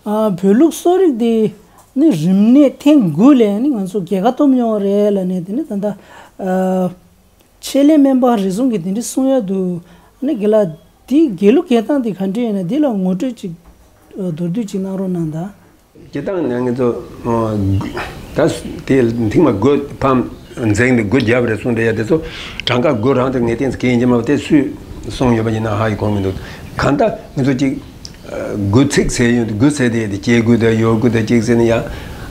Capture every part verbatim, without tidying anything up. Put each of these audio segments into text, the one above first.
ཨ། བོད་ལུགས་གསོ་རིག་དེ་ནི་རིམས་ནད་ཐེངས་དགུ་ལས་ནི་ང་ཚོ་རྒྱལ་ཁ་ཐོབ་མྱོང་བ་རེད་ལབ་ནས། དེ་ནི་ད་ལྟ་ཨ། ཆེད་ལས་སྨན་པ་རེ་ཟུང་གིས་དེ་འདྲ་གསུང་ཡ་འདུག་ཨ་ནི་རྒན་ལགས། དེའི་རྒྱལ་གླུ་གྱེར་སྟངས་དེ་ག་འདྲ་ཡིན་ན། དེ་ལ་ངོ་སྤྲོད་ཅིག་ཨ། མདོར་བསྡུས་ཅིག་གནང་རོགས་གནང་དང་། གྱེར་སྟངས་ནི་ང་ཚོ་ཨ། ད་དེ་ཐེངས་མ་དགུ་ཕམ་འཛིང་ནས་དགུ་བརྒྱབ་རེད་གསུངས་བསྡད་ཡ་དེ་ཚོ་གྲངས་ཀ་དགུ་རང་དེ་ངེས་གཏན་གྱི་ཡིན་གྱི་མ་རེད། དེ་སུས་གསུངས་ཡོད་པ་ཡིན་ན་ཧ་ཡི་གོ་མི་འདུག་གང་ལྟར་ང་ཚོ་གཅིག་དགུ་ཚིགས་ཟེར་ཡོང་དུས། དགུ་ཟེར་དེ་དེ་སྐྱེ་དགུ་དང་ཡོད་དགུ་དང་གཅིག་ཟེར་ནས་ཡ།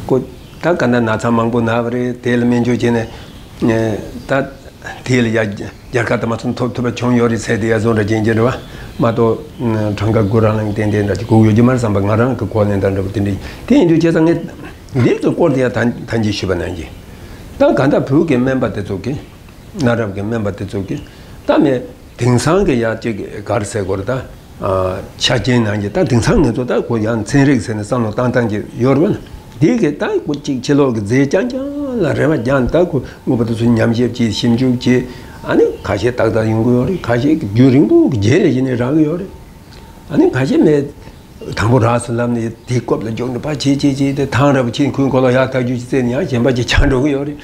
ཁོ་ད་ག་འདྲ་ན་ཚ་མང་པོ་ན་བ་རེད། དེ་ལ་སྨན་བཅོས་བྱས་ནས་ད་དེ་ལ་ཡ་རྒྱལ་ཁ་དང་མ་སོང་ཐོབ་ཐུབ་པ་བྱུང་ཡོད་རེད་ཟེར་དེ་ཡ་བཟོ་འདྲ་ཅན་ཅན་རེད་བ། མ་གཏོགས་གྲངས་ཀ་དགུ་རང་ལ་ཏན་ཏན་འདྲ་ཅིག་སྒུག་ཡོད་ཀྱི་མ་རེད་བསམ་པ་ང་རང་གི་གོ་ལེན་དང་འདྲ་པོ་དེ་འདྲ་ཡིན། དེ་ཡིན་དུས་བྱས་ཙང་ངས་འདི་ཚོ་སྐོར་དེ་ཡ་ད་ད་གིན་ཞུས་པ་ནང་བཞིན། ད་ག་འདྲ་བོད་ཀྱི་སྨན་པ་དེ་ཚོ་གིས། གནའ་རབས་ཀྱི་སྨན་པ་དེ་ཚོ་གིས་ད་མེད་དེང་སང་གི་ཡ་གཅིག་ག་རེ་ཟེར་དགོས་རེད། ད་ཨ། ཆ་རྐྱེན་ནང་གི་ད་དེང་སང་ང་ཚོ་ད་ཁོ་ཡང་ཚན་རིག་ཟེར་ནས་བསམ་བློ་བཏང་སྟངས་ཀྱི་ཡོད་རེད་བ། དེ་གི་ད་ཁོ་གཅིག་ཕྱི་ལོགས་ཀྱི་རྫས་རྐྱང་རྐྱང་ལ་རེ་བ་རྒྱག་ནས། ད་ཁོ་དངོས་པོ་དེ་ཚོ་ཉམས་ཞིབ་བྱས། ཞིབ་འཇུག་བྱས། ཨ་ནི་ཁ་ཤས་ཏག་ཏག་ཡོང་གི་ཡོད་རེད། ཁ་ཤས་ཀྱིས་རྒྱུན་རིང་པོ་གི་རྗེས་ལ་ཡིན་ནའི་རག་གི་ཡོད་རེད། ཨ་ནི་ཁ་ཤས་མེད། དང་པོ་རག་སོང་ལབ་ནས་དེ་རྐུབ་ལ་རྒྱུག་ནས་ཕར་བྱས་བྱས་བྱས། དེ་ཐང་ར་བ་ཕྱིན། ཁོའི་མགོ་ལ་ཡར་ཐག་ཆོད་ཅིག་བཙལ་ནས་ཡང་གཞན་པ་ཅིག་ཆགས་འགྲོ་གི་ཡོད་རེད།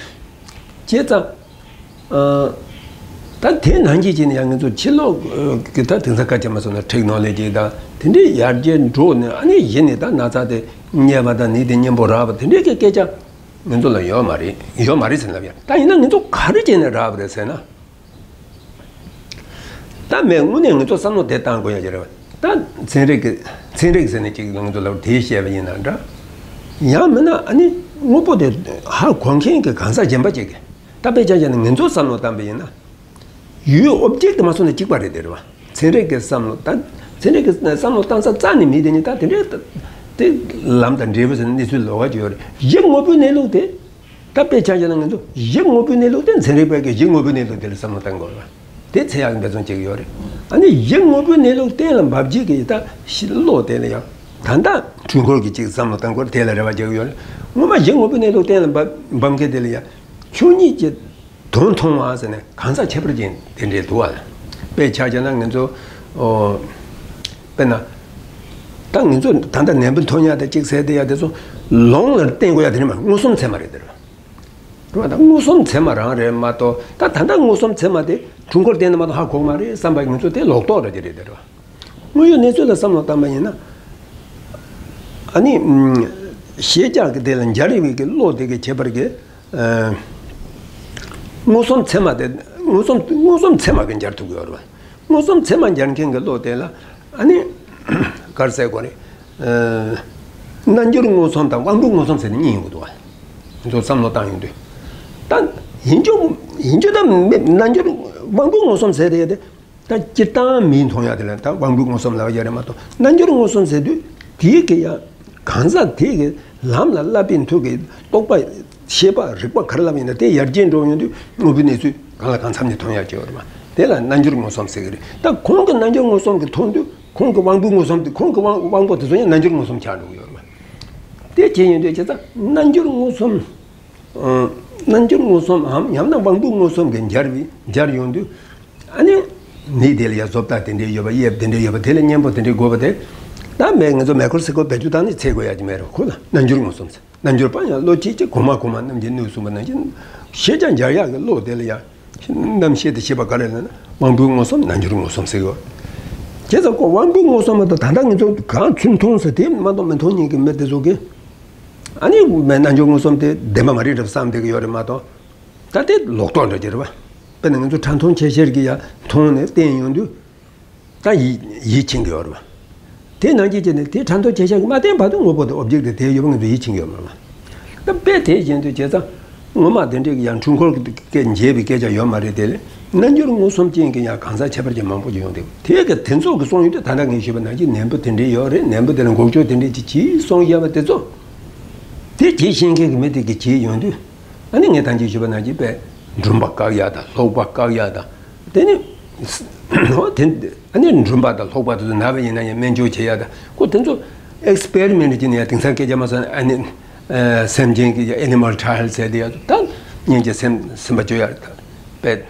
བྱས་ཙང་། ཨ། ད་དེ་ནང་བཞིན་བྱས་ནས་ཡང་ང་ཚོ་ཕྱི་ལོགས་ཀྱི་ད་དེང་སང་སྐད་ཆ་མ་སོང་ན་ཊེག་ནོ་ལོ་ཇི་དང་དེ་འདྲའི་ཡར་རྒྱས་འགྲོ་ནས། ཨ་ནི་གཞི་ནས་ད་ན་ཚ་དེ་རྙེད་པ་དང་ནད་དེ་གཉེན་པོ་རག་པ་དེ་འདྲའི་གི་སྐད་ཆ་ང་ཚོ་ལ་ཡོད་མ་རེད། ཡོད་མ་རེད་ཟེར་ལབ་ཡ། ད་ཡིན་ན་ང་ཚོ་ག་རེ་བྱས་ནས་རག་པ་རེད་ཟེར་ན། ད་མེད། དངོས་གནས་ང་ཚོ་བསམ་བློ་དེ་བཏང་དགོས་ཡ་ཅིག་རེད་བ། ད་ཚན་རིག་གི་ཚན་རིག་ཟེར་ནས་ཅིག་ང་ཚོ་ལ་དེ་བཤད་པ་ཡིན་ན་འདྲ། ཡང་མིན་ན་ཨ་ནི་དངོས་པོ་དེ་ཧ་གོ་མཁན་གྱི་གང་ཟག་གཞན་པ་ཅིག་གིས། ད་དཔེ་ཆ་བཞག་ན་ང་ཚོ་བསམ་བློ་བཏང་པ་ཡིན་ན། ཡུལ་ཨོབ་ཇེག་དེ་མ་སོང་ན་གཅིག་པ་རེད། དེ་རེད་བ། ཚན་རིག་གི་བསམ་བློ། ད་ཚན་རིག་གི་བསམ་བློ་བཏང་ས་རྩ་ནས་མེད། དེ་ནི་ད་དེ་འདྲའི་དེ་ལམ་དང་འབྲས་བུ་ཟེར་ན་གནས་ཚུལ་ལོགས་ཀ་ཅིག་ཡོད་རེད། གཞི་དངོས་པོའི་གནས་ལུགས་དེ། ད་དཔེ་ཆ་བཞག་ན་ང་ཚོ་གཞི་དངོས་པོའི་གནས་ལུགས་དེ། ཚན་རིག་པ་གིས་གཞི་དངོས་པོའི་གནས་ལུགས་དེ་ལ་བསམ་བློ་བཏང་དགོས་རེད་བ། དེ་ཚད་ཡག་འབད་བརྩོན་བྱེད་ཀྱི་ཡོད་རེད། ཨ་ནི་གཞི་དངོས་པོའི་གནས་ལུགས་གཏན་ལ་འབེབས་བྱེད་ཀྱི་ད་ཤི་བློ་དེ་ལ་ཡང་ད་ལྟ་འཕྲུལ་འཁོར་གྱི་ཅིག་བསམ་བློ་བཏང་དགོས་རེད། དེ་ལ་རེ་བ་རྒྱག་གི་ཡོད་རེད། སྔོན་མ་གཞི་དངོས་པོའི་གནས་ལུགས་གཏན་ལ་འབེབས་འབེབས་མཁན་དེ་ལ་ཡང་ཆོས་ཉིད་ཀྱི་དོན་མཐོང་བ་ཟེར་ནས་གང་ཟག་ཁྱད་པར་ཅན་དེ་འདྲས་འདུག་བ། དཔེ་ཆ་བཞག་ན་ང་ཚོ། ཨོ། དཔེར་ན། ད་ང་ཚོ་ད་ལྟ་ནད་འབུ་ཐོན་ཡ་དེ་གཅིག་ཟེར་དེ་ཡ་དེ་ཚོ་ལོང་ལ་བརྟེན་དགོས་ཡ་དེ་ནི་མ་མངོན་སུམ་ཚད་མ་རེད་དེ་རེད། རེད་བ། ད་མངོན་སུམ་ཚད་མ་རང་རེད་མ་གཏོགས། ད་ད་ལྟ་མངོན་སུམ་ཚད་མ་དེ་འཕྲུལ་འཁོར་བསྟན་ན་མ་གཏོགས་ཧ་གོ་གི་མ་རེད་བསམ་པ་ང་ཚོ་དེ་ལོག་རྟོག་འདྲ་ཅིག་རེད་དེ་རེད་བ། དངོས་ཡོད་གནས་ཚུལ་ལ་བསམ་བློ་བཏང་པ་ཡིན་ན། ཨ་ནི། ཤེས་བྱ་གི་དེ་ལ་འཇའ་རིས་པའི་གི་བློ་དེ་གི་ཁྱད་པར་གི། ཨ། མངོན་སུམ་ཚད་མ་དེ། མངོན་སུམ་མངོན་སུམ་ཚད་མ་གི་འཇར་ཐུབ་ཀྱི་ཡོད་རེད་བ། མངོན་སུམ་ཚད་མ་འཇར་མཁན་གི་བློ་དེ་ལ། ཨ་ནི། ག་རེ་ཟེར་དགོས་རེད། ཨ། རྣལ་འབྱོར་མངོན་སུམ་དང་དབང་པོའི་མངོན་སུམ་ཟེར་ནས་གཉིས་ཡོང་གི་འདུག་བ། ང་ཚོ་བསམ་བློ་བཏང་ཡོང་དུས། ད་ཡིན་རྒྱུ་ཡིན་རྒྱུ་ད་མེད། རྣལ་འབྱོར་དབང་པོའི་མངོན་སུམ་ཟེར་དེ་དེ། ད་སྤྱིར་བཏང་མིས་མཐོང་ཡ་དེ་ལ་ད་དབང་པོའི་མངོན་སུམ་ལབ་ཡ་རེད་མ་གཏོགས། རྣལ་འབྱོར་མངོན་སུམ་ཟེར་དུས་དེའི་གི་ཡ། གང་ཟག་དེ་གི་ལམ་ལ་བསླབ་པའི་མཐུ་གི་རྟོགས་པ། ཤེས་པ། རིག་པ་ག་རེ་ལབ་ཡིན་ན་དེ་ཡར་རྒྱས་འགྲོ་ཡོང་དུས་དངོས་པོའི་གནས་ཚུལ་གང་ལ་གང་འཚམ་ནས་མཐོང་ཡ་ཅིག་ཡོད་རེད་མ། དེ་ལ་རྣལ་འབྱོར་མངོན་སུམ་ཟེར་གི་རེད། ད་ཁོང་གི་རྣལ་འབྱོར་མངོན་སུམ་གི་མཐོང་དུས་ཁོང་གི་དབང་པོའི་མངོན་སུམ་དེ། ཁོང་གི་དབང་དབང་པོ་དེ་ཚོ་ཡང་རྣལ་འབྱོར་མངོན་སུམ་ཆགས་འགྲོ་གི་ཡོད་རེད་མ། དེ་བྱས་ཡོང་དུས་བྱས་ཙང་རྣལ་འབྱོར་མངོན་སུམ། ཨ། རྣལ་འབྱོར་མངོན་སུམ་འམ་ཡང་ན་དབང་པོའི་མངོན་སུམ་གྱི་འཇར་བའི་འཇར་ཡོང་དུས། ཨ་ནི། མི་དེ་ལ་ཡ་བཟོ་ལྟ་དེ་འདྲའི་ཡོད་པ། དབྱིབས་དེ་འདྲའི་ཡོད་པ། དེ་ལ་གཉེན་པོ་དེ་འདྲའི་དགོས་པ་དེ། ད་མེད། ང་ཚོ་མའི་ཀྲོ་སི་ཀོབ་བེད་སྤྱོད་བཏང་ནས་འཚོལ་དགོས་ཡ་ཅིག་མེད་རེད། ཁོ་ལ་རྣལ་འབྱོར་མངོན་སུམ་ཟེར། རྣལ་འབྱོར་པ་ཡང་བློ་སྐྱེད་ཀྱི་གོང་མ་གོང་མ་རྣམས་ཀྱིས་ནུས་གསུངས་པ་ནང་བཞིན་ཤེས་བྱ་འཇར་ཡག་གི་བློ་དེ་ལ་ཡ། རྣམ་ཤེས་དེ་ཤེས་པ་ག་རེ་ལབ་ན་དབང་པོའི་མངོན་སུམ། རྣལ་འབྱོར་མངོན་སུམ་ཟེར་གི་ཡོད། བྱས་ཙང་ཁོ་དབང་པོའི་མངོན་སུམ་མ་གཏོགས་ད་ལྟ་ང་ཚོ་གང་ཚུར་མཐོང་ཟེར་དེ་མ་གཏོགས་མི་མཐོང་མཁན་གྱི་མི་དེ་ཚོ་གིས། ཨ་ནི་མེད། རྣལ་འབྱོར་མངོན་སུམ་དེ་བདེན་པ་མ་རེད་རེད་བསམ་བསྡད་ཀྱི་ཡོད་རེད་མ་གཏོགས། ད་དེ་ལོག་རྟོག་འདྲ་ཅིག་རེད་བ། དཔེར་ན་ང་ཚོ་ཕྲ་མཐོང་ཆེ་ཆེར་གྱིས་ཡ་མཐོང་ནས་བསྟན་ཡོང་དུས། ད་ཡིད་ཡིད་ཆེས་ཀྱི་ཡོད་རེད་བ། དེ་ནང་བཞིན་བྱས་ནས་དེ་ཕྲ་མཐོང་ཆེ་ཆེར་གྱིས་མ་བསྟན་བར་དུ་དངོས་པོ་དེ་ཨོབ་ཇེག་དེ་དེ་ཡོད་པ་ང་ཚོ་ཡིད་ཆེས་ཀྱི་ཡོད་མ་རེད་བ། ད་དཔེ་དེ་བཞིན་དུ་བྱས་ཙང་ངོ་མ་དེ་འདྲའི་གི་ཡང་འཕྲུལ་འཁོར་གྱི་སྐད་འཇལ་བའི་སྐད་ཆ་ཡོད་མ་རེད། དེ་ལས་རྣལ་འབྱོར་མངོན་སུམ་ཅན་གྱི་ཡང་གང་ཟག་ཁྱད་པར་ཅན་མང་པོ་ཅིག་ཡོང་དེ། དེ་གི་དེ་ཚོ་གི་གསུངས་ཡོད་དུས་ད་ལྟ་ངས་ཞུས་པ་ནང་བཞིན་ནད་འབུ་དེ་འདྲའི་ཡོད་རེད། ནད་འབུ་དེ་ལ་འགོག་བཅོས་དེ་འདྲའི་ཅིག་བྱེད་གསུངས་བཞག་པ་དེ་ཚོ། དེ་བྱེད་ཤེས་མཁན་གྱི་མི་དེ་གིས་བྱེད་ཡོང་དུས། ཨ་ནི་ངས་ད་གིན་ཞུས་པ་ནང་བཞིན་དཔེ་འབྲུམ་པ་བཀག་ཡ་དང་། སློག་པ་བཀག་ཡ་དང་། དེ་ནི། འོ་དེ། ཨ་ནི་འབྲུམ་པ་དང་སློག་པ་དེ་ཚོ་ན་བ་ཡིན་ན་ཡང་སྨན་བཅོས་བྱེད་ཡ་དང་། ཁོ་དེ་ཚོ་ཨེག་སི་པེ་རི་མེན་ཊི་བྱས་ནས་ཡ། དེང་སང་སྐད་ཆ་མ་སོང་ན་ཨ་ནི། ཨ། སེམས་ཅན་གྱི་ཨེ་ནི་མལ་ཊ་རའི་ཡལ་ཟེར་དེ་ཡ། ད་སྨན་གྱི་སེམས་སེམས་པ་བཅོས་ཡ་དཔེ།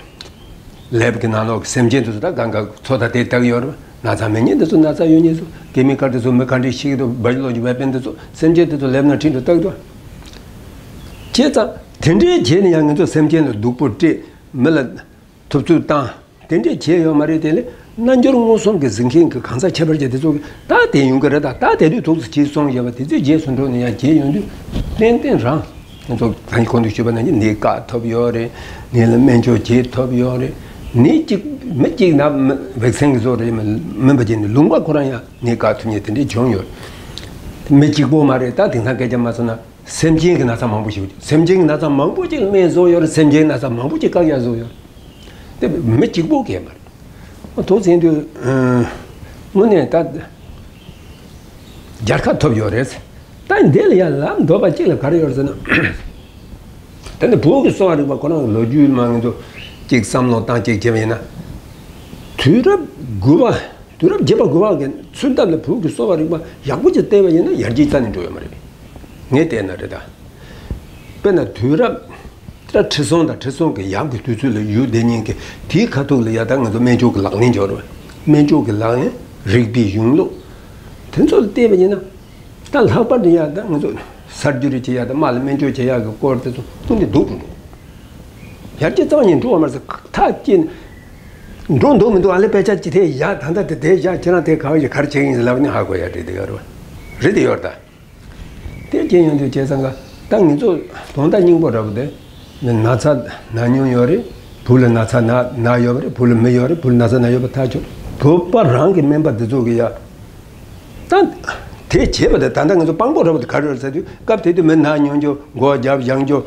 ལེབ་ཀྱི་ནང་ལོགས་ཀྱི་སེམས་ཅན་དེ་ཚོ་ད་གང་ག་འཚོ་ད་དེ་ལྟ་གི་ཡོད་རེད། ན་ཚ་མེད་མཁན་དེ་ཚོ་ན་ཚ་ཡོད་མཁན་ཚོ། ཀེ་མི་ཀལ་དེ་ཚོ་མི་ག་འདྲས་ཤི་གི་འདུག་བཱ་ཡོ་ལོ་ཇི་ཝེ་པན་དེ་ཚོ། སེམས་ཅན་དེ་ཚོ་སླེབས་ན་ཁྲིད་འགྲོ་ལྟ་གི་འདུག་བྱས་ཙང་དེ་འདྲའི་བྱས་ནས་ཡང་ང་ཚོ་སེམས་ཅན་ལ་སྡུག་པོ་སྤྲད། མི་ལ་ཐུབ་ཚོད་བཏང་། དེ་འདྲས་བྱས་ཡོད་མ་རེད། དེ་ལས་རྣལ་འབྱོར་མངོན་སུམ་གྱིས་གཟིགས་མཁན་གྱི་གང་ཟག་ཁྱད་པར་ཅན་དེ་ཚོ་གིས་ད་དེ་ཡོང་གི་རེད། ད་ད་དེ་དུས་ཐུགས་སུ་ཆེ་སོང་བྱས་པ་དེ་ཚོའི་རྗེས་སུ་འགྲོ་ནས་ཡང་བྱས་ཡོང་དུས་ཏན་ཏན་རང་ང་ཚོ་ད་གོང་དུ་ཞུས་པ་ནང་བཞིན་ནད་བཀག་ཐུབ་ཡོད་རེད། ནད་ལ་སྨན་བཅོས་བྱེད་ཐུབ་ཡོད་རེད། ནད་གཅིག་མི་གཅིག་ན་མི་ཝེག་སིན་གྱི་བཟོ་རེད། མིན་པ་བྱས་ནས་ལུང་པ་ཁོ་རང་ཡང་ནད་བཀག་ཐུབ་མཁན་དེ་འདྲས་བྱུང་ཡོད་རེད། མི་གཅིག་པོ་མ་རེད། ད་དེང་སང་སྐད་ཆ་མ་སོང་ན། སེམས་ཅན་གྱི་ན་ཚ་མང་པོ་ཞིག་སེམས་ཅན་གྱི་ན་ཚ་མང་པོ་ཅིག་སྨན་བཟོ་ཡོད་རེད། སེམས་ཅན་གྱི་ན་ཚ་མང་པོ་ཅིག་བཀག་ཡ་བཟོ་ཡོད་རེད། དེ་མི་གཅིག་པོ་གས་མ་རེད། ཐུགས་ཟིན་དུས་དངོས་གནས་ད་རྒྱལ་ཁ་ཐོབ་ཡོད་རེད། ད་འདི་ལ་ཡ་ལབ་འདོད་པ་གཅིག་ལ་ག་རེ་ཡོད་རེད་ཟེར་ན། ད་ནི་བོད་ཀྱི་གསོ་བ་རིག་པ་ཁོ་རང་གི་ལོ་རྒྱུས་མ་ངེས་འདུག་ཅིག་བསམ་བློ་བཏང་ཅིག་བྱས་པ་ཡིན་ན། དུས་རབས་དགུ་པ། དུས་རབས་བརྒྱད་པ་དགུ་པ་གི་ཚུན་ཐབས་ལ་བོད་ཀྱི་གསོ་བ་རིག་པ་ཡག་པོ་ཅིག་བལྟས་པ་ཡིན་ན་ཡར་རྒྱས་རྩ་ནས་འགྲོ་ཡོད་མ་རེད། ངས་བལྟས་ན་རེད་ད། དཔེར་ན་དུས་རབས་ད་ཁྲི་སྲོང་དང་ཁྲི་སྲོང་གི་ཡབ་ཀྱི་དུས་ཚོད་ལ་ཡོད་བསྡད་མཁན་གྱི་དེའི་ཁ་ཐུག་ལ་ཡ་ད་ང་ཚོ་སྨན་བཅོས་ཀྱི་ལག་ལེན་འབྱོར་བ། སྨན་བཅོས་ཀྱི་ལག་ལེན། རིག་པའི་གཞུང་ལུགས། དེ་ཚོ་ལ་བལྟས་པ་ཡིན་ན། ད་ལྷག་པར་དུ་ཡ་ད་ང་ཚོ་སར་ཇི་རི་བྱེད་ཡ་དང་རྨ་ལ་སྨན་བཅོས་བྱེད་ཡ་གི་སྐོར་དེ་ཚོ་ཀུན་ཏུ་སྡུག་ཏུ་འགྲོ། ཡར་རྒྱས་རྩ་བ་ནས་འགྲོ་བ་མ་ཟད་ཐག་བཅད་ནས་འགྲོ་འདུག་མི་འདུག་ཨ་ལེ་དཔེ་ཆ་ཅི་ཐེ་ཡ་ད་ལྟ་དེ་དེ་བཞག་ཁྱེད་རང་དེ་ག་བ་ཞིག་ག་རེ་བྱེད་ཀྱི་ཡིན་ལབ་ནས་ཧ་གོ་ཡ་རེད་དེ་ཡོད་རེད་བ། རེད་དེ་ཡོད་རེད་ད། དེ་རྐྱེན་ཡོང་དུས་བྱས་ཙང་ཀ་ད་ང་ཚོ་དོན་དག་སྙིང་པོ་འདྲ་པོ་དེ་ནི་ན་ཚ་ན་མྱོང་ཡོད་རེད། བུ་ལ་ན་ཚ་ན་ན་ཡོད་པ་རེད། བུ་ལ་མི་ཡོད་རེད། བུ་ལ་ན་ཚ་ན་ཡོད་པ་ཐག་ཆོད། བོད་པ་རང་གི་སྨན་པ་འདི་ཚོ་གི་ཡ། ད་དེ་བྱས་པ་དེ་ད་ལྟ་ང་ཚོ་དཔང་པོ་འདྲ་པོ་དེ་ག་རེ་རེད་ཟེར་དུས་སྐབས་དེ་དུས་མི་ན་མྱོང་རྒྱུ་མགོ་རྒྱབ་ཡང་རྒྱུ་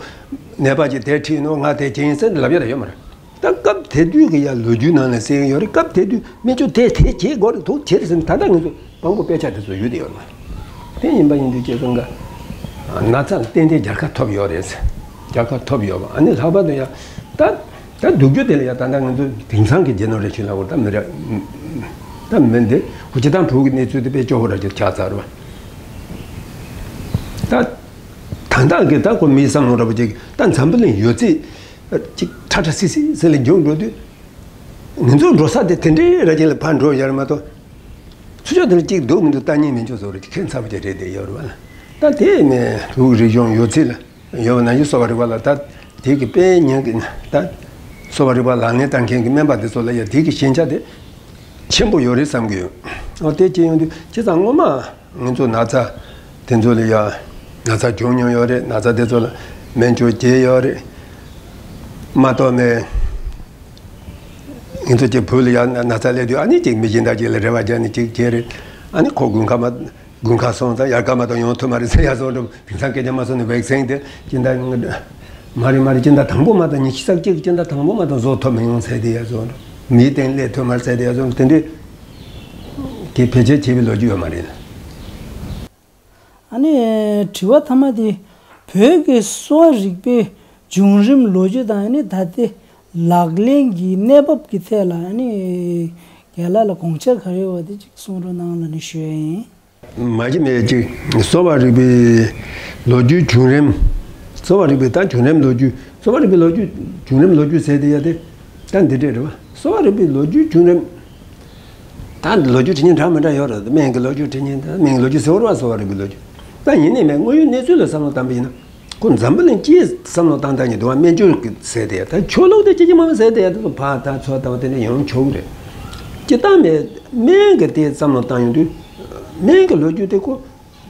ནད་པ་ཅིག་དེ་ཁྲིད་ནོ་ང་དེ་བྱེད་ཡིན་ཟེར་ལབ་ཡ་ད་ཡོད་མ་རེད། ད་སྐབས་དེ་དུས་ཀྱི་ཡ་ལོ་རྒྱུས་ནང་ནས་གསན་ཡོད་རེད། སྐབས་དེ་དུས་སྨན་བཅོས་དེ་དེ་བྱེད་དགོས་རེད་འདུག་བྱེད་རེད་ཟེར་ནས་ད་ལྟ་ང་ཚོ་དཔང་པོ་དཔེ་ཆ་དེ་ཚོ་ཡོད་དེ་ཡོད་མ་རེད། དེ་ཡིན་པ་ཡིན་དུས་ཁྱེད་ཚོ་འགའ་ན་ཚ་ལ་ཏན་ཏན་རྒྱལ་ཁ་ཐོབ་ཡོད་རེད། རྒྱལ་ཁ་ཐོབ་ཡོད་པ་ཨ་ནི་ལྷག་པར་དུ་ཡ་ད་ད་སྡུག་རྒྱུ་དེ་ལ་ཡ་ད་ལྟ་ང་ཚོ་དེང་སང་གི་རྒྱུ་ནོར་རེ་ཆུ་ལ་བོར་ད་མི་རེད། ད་མི་འདི་ཁོ་སྤྱི་བཏང་བོད་ཀྱི་གནས་ཚུལ་དེ་དཔེ་སྐྱོ་བོ་ར་ཅིག་ཆགས་ཚར་བ། ད་ད་ལྟ་གི་ད་ཁོ་མིའི་བསམ་བློ་འདྲ་པོ་ཅིག་ད་འཛམ་བུ་གླིང་ཡོད་ཚད། ཅིག་ཁྲ་ཁྲ་སི་སི་ཟེར་ལ་འགྱུར་འགྲོ་དུས། ང་ཚོ་འགྲོ་ས་དེ་དེ་འདྲའི་ར་ཅན་ལ་ཕར་འགྲོ་ཡར་མ་གཏོགས། ཚུར་ཕྱོགས་དེ་ལ་གཅིག་འདུག་མི་འདུག་ལྟ་ཉན་མི་འཇོག་བཟོ་རེ་ཁྱད་མཚར་པོ་ཅིག་རེད་དེ་ཡོད་རེད་བ་ལ། ད་དེ་ནས་ལུགས་རིག་གཞུང་ཡོད་ཚད་ལ་ཡོད་པ་ན་ཡུལ་གསོ་བ་རིག་པ་ལ་ད་དེ་གི་དཔེ་ཉན་གི་ད་གསོ་བ་རིག་པ་ལག་ལེན་བསྟར་མཁན་གྱི་སྨན་པ་དེ་ཚོ་ལ་ཡ་དེ་གི་ཞན་ཆ་དེ་ཆེན་པོ་ཡོད་རེད་བསམ་གི་ཡོད། འོ་དེ་ཅི་ཡོང་དུས་ཅི་ཙང་སྔོན་མ། ང་ཚོ་ན་ཚ་དེ་ཚོ་ལ་ཡ། ན་ཚ་བྱུང་མྱོང་ཡོད་རེད། ན་ཚ་དེ་ཚོ་ལ་སྨན་བཅོས་བྱས་ཡོད་རེད། མ་གཏོགས་ནས་ང་ཚོ་ཀྱི་བོད་ལ་ཡ་ན་ཚ་སླེབས་དུས་ཨ་ནི་ཅིག་མི་གཞན་དག་ཅིག་ལ་རེ་བ་རྒྱག་ནས་ཅིག་བྱས་རེད། ཨ་ནི་ཁོ་དགུན་ཁ་མ་དགུན་ཁ་སོང་ཙང་དབྱར་ཁ་མ་གཏོགས་ཡོང་ཐུབ་མ་རེད་ཟེར་ཡ་བཟོ་འགྲོ་དེང་སང་སྐད་ཆ་མ་སོང་ནས་ཝེག་སིན་དེ་སྤྱི་ཟླ་མ་རེད་མ་རེད་སྤྱི་ཟླ་དང་པོ་མ་གཏོགས་ཉི་ཤུ་རྩ་གཅིག་གི་སྤྱི་ཟླ་དང་པོ་མ་གཏོགས་བཟོ་ཐུབ་མི་ཡོང་ཟེར་དེ་ཡ་བཟོ་འགྲོ་མིའི་སྟེང་སླེབས་ཐུབ་མ་རེད་ཟེར་དེ་ཡ་བཟོ་འགྲོ་དེ་འདྲའི། དེ་བེད་སྤྱོད་བྱེད་པའི་ལོ་རྒྱུས་ཡོད་མ་རེད། ཨ་ནི། དྲི་བ་མཐའ་མ་དེ། བོད་ཀྱི་གསོ་བ་རིག་པའི་བྱུང་རིམ་ལོ་རྒྱུས་དང་ཨ་ནི་ད་ལྟའི་ལག་ལེན་གྱི་གནས་བབ་ཀྱི་ཐད་ལ་ཨ་ནི། རྒན་ལགས་ལ་དགོངས་འཆར་ག་རེ་ཡོད་པ་དེ་ཅིག་གསུང་རོགས་གནང་ལབ་ནས་ཞུ་ཡ་ཡིན། མ་གཞི་མེད་ཅིག་གསོ་བ་རིག་པའི་ལོ་རྒྱུས་བྱུང་རིམ། གསོ་བ་རིག་པའི་ད་བྱུང་རིམ་ལོ་རྒྱུས་གསོ་བ་རིག་པའི་ལོ་རྒྱུས་བྱུང་རིམ་ལོ་རྒྱུས་ཟེར་དེ་ཡ་དེ། ད་འདི་འདྲས་རེད་བ། གསོ་བ་རིག་པའི་ལོ་རྒྱུས་བྱུང་རིམ། ད་ལོ་རྒྱུས་བྲིས་མཁན་འདྲ་མི་འདྲ་ཡོད་རེད། སྨན་གྱི་ལོ་རྒྱུས་བྲིས་མཁན་ད་སྨན་གྱི་ལོ་རྒྱུས་ཟེར་བ་རེད་བ། གསོ་བ་རིག་པའི་ལོ་རྒྱུས། ད་ཡིན་ནའི་མེད་དངོས་ཡོད་གནས་ཚུལ་ལ་བསམ་བློ་བཏང་པ་ཡིན་ན། ཁོ་འཛམ་བུ་གླིང་སྤྱིའི་བསམ་བློ་བཏང་སྟངས་ཀྱི་འདུག་བ། སྨན་བཅོས་ཀྱི་ཟེར་དེ་ད་ཆོས་ལུགས་དེ་སྤྱི་སྤྱི་མང་མང་ཟེར་དེ་ད་ཕར་ད་ཚུར་ད་བ་དེ་འདྲ་ཡོང་ཆོག་གི་རེད། སྤྱི་བཏང་མེད་སྨན་གྱི་དེ་བསམ་བློ་བཏང་ཡོང་དུས། སྨན་གྱི་ལོ་རྒྱུས་དེ་ཁོ།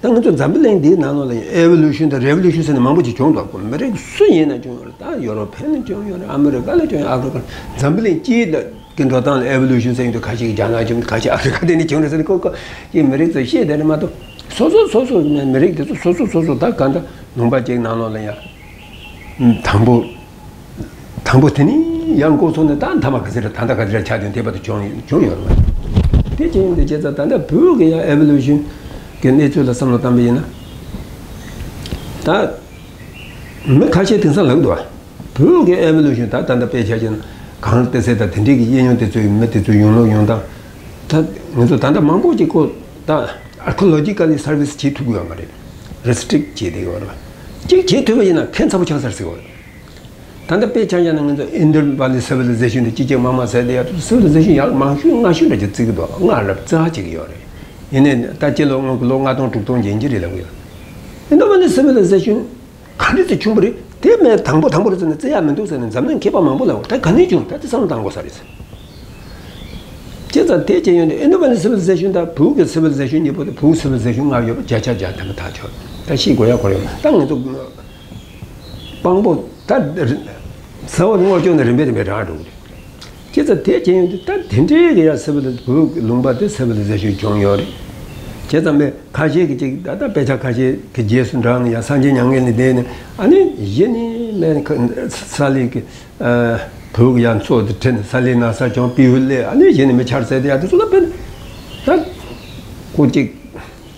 ད་ང་ཚོ་འཛམ་བུ་གླིང་འདིའི་ནང་ལོགས་ལ་ཡང་ཨེ་ཝོ་ལུ་ཤན་དང་རེ་ཝོ་ལུ་ཤན་ཟེར་ནས་མང་པོ་ཅིག་བྱུང་འདུག་གོ། མི་རིགས་སུ་ཡིན་ན་བྱུང་ཡོད་རེད། ད་ཡོ་རོབ་ཕན་ལ་བྱུང་ཡོད་རེད། ཨ་མི་རི་ཀ་ལ་བྱུང་ཡོད། ཨ་ཧྥི་རི་ཀ་འཛམ་བུ་གླིང་སྤྱིའི་ལ་གི་འགྲོ་སྟངས་ལ་ཨེ་ཝོ་ལུ་ཤན་ཟེར་ཡོང་དུས་ཁ་ཤས་ཀྱིས་རྒྱ་ནག་བྱུང་། ཁ་ཤས་ཨ་ཧྥི་རི་ཀ་དེ་ནས་བྱུང་རེད་ཟེར་ནས་ཁོ་ཁོ་ཀྱི་མི་རིགས་ཚོས་ཤེས་བསྡད་རེད་མ་གཏོགས། སོ་སོ་སོ་སོ་མི་རིགས་དེ་ཚོ་སོ་སོ་སོ་སོ་ད་ག་འདྲ་ལུང་པ་ཅིག་ནང་ལོགས་ལ་ཡང་དང་པོ། དང་པོ་དེ་ནི་ཡང་འགོ་ཚུགས་ནས་ད་མཐའ་མ་ག་ཚོད་རེད། ད་ལྟ་ག་ཚོད་རེད་ཆགས་དོན་དེ་བར་དུ་བྱུང་བྱུང་ཡོད་རེད་བ། དེ་ཅི་ཡིན་དེ་བྱས་ཙང་ད་ལྟ་བོད་ཀྱི་ཡང་ཨེ་ཝོ་ལུ་ཤན་གྱི་གནས་ཚུལ་ལ་བསམ་བློ་བཏང་པ་ཡིན་ན། ད་མི་ཁ་ཤས་དེང་སང་ལབ་འདུག་བ། བོད་ཀྱི་ཨེ་ཝོ་ལུ་ཤན་ད་ད་ལྟ་དཔེ་ཆ་བཞག་ན་གངས་ཏི་སེ་དང་དེ་འདྲས་ཀྱི་གཡས་གཡོན་དེ་ཚོའི་མི་དེ་ཚོའི་ཡོང་ལུགས་ཡོང་སྟངས། ད་ང་ཚོ་ད་ལྟ་མང་པོ་ཅིག་ཁོ་ད་ཨར་ཁི་ཨོ་ལོ་ཇི་ཀལ་ལི་སར་ཝིས་བྱེད་ཐུབ་ཀྱི་ཡོད་མ་རེད། རེ་སི་ཊི་རིག་བྱེད་བསྡད་ཡོད་རེད་བ། གཅིག་བྱེད་ཐུབ་པ་ཡིན་ན་ཁྱད་མཚར་པོ་ཆགས་ཚར་ཟེར་བ་རེད། ད་ལྟ་དཔེ་ཆ་བཞག་ན་ང་ཚོ་ཨིན་ཌོ་ཝེ་ལི་སི་ཝི་ལི་ཟེ་ཤན་དེ་སྤྱི་ཁྱབ་དམག་དམག་ཟེར་དེ་ཡ། སི་ཝི་ལི་ཟེ་ཤན་ཡར་མང་ཤོས་སྔ་ཤོས་འདྲ་ཅིག་བརྩི་གི་འདུག་སྔ་རབས་བརྩི་ཧ་ཅིག་ཡོད་རེད། ཡིན་ནའི་ད་སྤྱི་ལོ་སྔོན་གྱི་ལོ་ལྔ་སྟོང་དྲུག་སྟོང་ཡན་ཆད་རེད་ལབ་གི་ཡོད། ཨིན་ཌོ་ཝེ་ལི་སི་ཝི་ལི་ཟེ་ཤན་ག་འདྲ་ཅིག་བྱུང་བ་རེད། དེ་མེད་དང་པོ་དང་པོ་རེད་ཟེར་ནས་བརྩི་ཡ་མི་འདུག་ཟེར་ནས་འཛམ་གླིང་མཁས་པ་མང་པོ་ལ་ད་ག་ནས་བྱུང་ད་དེ་བསམ་བློ་བཏང་དགོས་ས་རེད་ཟེར། བྱས་ཙང་དེ་བྱས་ཡོང་དུས་ཨིན་ཌོ་ཝེ་ལི་སི་ཝི་ལི་ཟེ་ཤན་དང་བོད་ཀྱི་སི་ཝི་ལི་ཟེ་ཤན་གཉིས་པོ་དེ། བོད་སི་ཝི་ལི་ཟེ་ཤན་སྔར་ཡོད་པ་བརྒྱ་ཆ་བརྒྱ་དེ་མ་ཐག་ཆོད། ད་ཤེས་དགོས་ཡ་གོ་རེད། ད་ང་ཚོ་དཔང་པོ་ད་ཟེར་བ་དངོས་སྐྱོན་ནི་རིམ་པས་རིམ་པས་རག་འགྲོ་གི་རེད། བྱས་ཙང་དེ་བྱས་ཡོང་དུས་ད་དེ་འདྲའི་གི་ཡ་སི་ཝི་ལི་བོད་ཀྱི་ལུང་པ་དེ་སི་ཝི་ལི་ཟེ་ཤན་བྱུང་ཡོད་རེད། བྱས་ཙང་མེད་ཁ་ཤས་ཀྱི་ཅིག་ད་ལྟ་དཔེ་ཆ་ཁ་ཤས་ཀྱི་རྗེས་སུ་འབྲངས་ནས་ཡ་སངས་རྒྱས་མྱ་ངན་ལས་འདས་ནས། ཨ་ནི་གཞི་ནས་མེད་ས་ལི་གི་བོད་ཀྱི་ཡ་མཚོ་དེ་ཁྲིད་ནས་ས་ལི་ན་ས་བྱུང་། སྤྲེའུ་ལས། ཨ་ནི་གཞི་ནས་མི་ཆར་ཟེར་དེ་ཡ་དེ་ཚོ་ལ་དཔེར་ན་ད་ཁོ་ཅིག་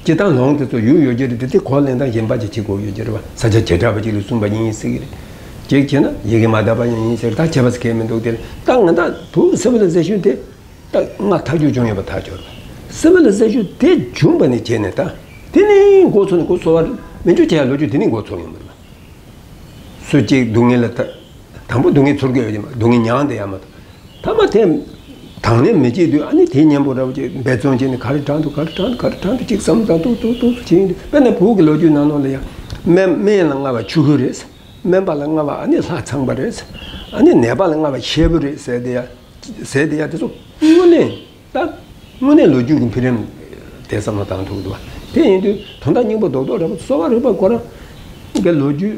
སྤྱིར་བཏང་ལུང་དེ་ཚོ་ཡོད་ཡོད་ཀྱི་རེད་དེ། དེ་གོ་ལེན་སྟངས་གཞན་པ་ཅིག་བྱེད་དགོས་ཡོད་ཀྱི་རེད་བ། ས་ཆ་བྱེ་བྲག་པ་ཅིག་ལ་གསུངས་པ་ཡིན་ཟེར་གྱི་རེད། ཅིག་བྱས་ན་ཡི་གེ་མ་དག་པ་ཡང་ཡིན་ཟེར། ད་བྱས་པ་ཟེར་མཁན་མི་འདུག་དེ་ལ་ད་ང་ད་བོད་ཀྱི་སི་ཝི་ལི་ཟེ་ཤན་དེ་ད་སྔ་ཐག་ཆོད་བྱུང་ཡོད་པ་ཐག་ཆོད་རེད། སི་ཝི་ལི་ཟེ་ཤན་དེ་བྱུང་བ་ནས་བྱས་ནས་ད་དེ་ནས་འགོ་ཚུགས་ནས་ཁོ་གསོ་བ་མི་འཇུག་བྱས་ཡ་ལོ་རྒྱུས་དེ་ནས་འགོ་ཚུགས་ཡོང་བ་རེད། སུ་གཅིག་སྡུག་བསྔལ་ལ་ད་དང་པོ་སྡུག་བསྔལ་ཚོར་གྱི་ཡོད་ཀྱི་མ། སྡུག་བསྔལ་མྱངས་བསྡད་ཡ་མ་གཏོགས། ཐ་མ་དེ་དང་ལེན་མི་བྱེད་དུས། ཨ་ནི་དེའི་གཉེན་པོ་འདྲ་པོ་ཅིག་འབད་བརྩོན་བྱས་ནས་ག་རེ་དྲངས་འདུག་ག་རེ་དྲངས་འདུག་ག་རེ་དྲངས་འདུག་ཅིག་བསམ་བློ་བཏང་། ཏོག་ཏོག་ཏོག་ཏོག་བྱས་ཡོང་དུས། དཔེར་ན་བོད་ཀྱི་ལོ་རྒྱུས་ནང་ལོགས་ལ་ཡ་སྨན་སྨན་ལ་མངའ་བ་ཆོས་སྐུ་རེད། སྨན་པ་ལ་མངའ་བ་ཨ་ནི་ལྷ་ཚངས་པ་རེད། ཨ་ནི་ནད་པ་ལ་མངའ་བ་ཤེལ་བུ་རེད་ཟེར་དེ་ཡ། ཟེར་དེ་ཡ་དེ་ཚོ་དངོས་གནས་ད་དངོས་གནས་ལོ་རྒྱུས་ཀྱི་འཕེལ་རིམ་དེ་བསམ་བློ་བཏང་ཐུབ་འདུག་བ། དེ་ཡིན་དུས་དོན་དག་སྙིང་པོ་རྡོག་རྡོག་འདྲ་པོ་གསོ་བ་རིག་པ་ཁོ་རང་གི་ལོ་རྒྱུས་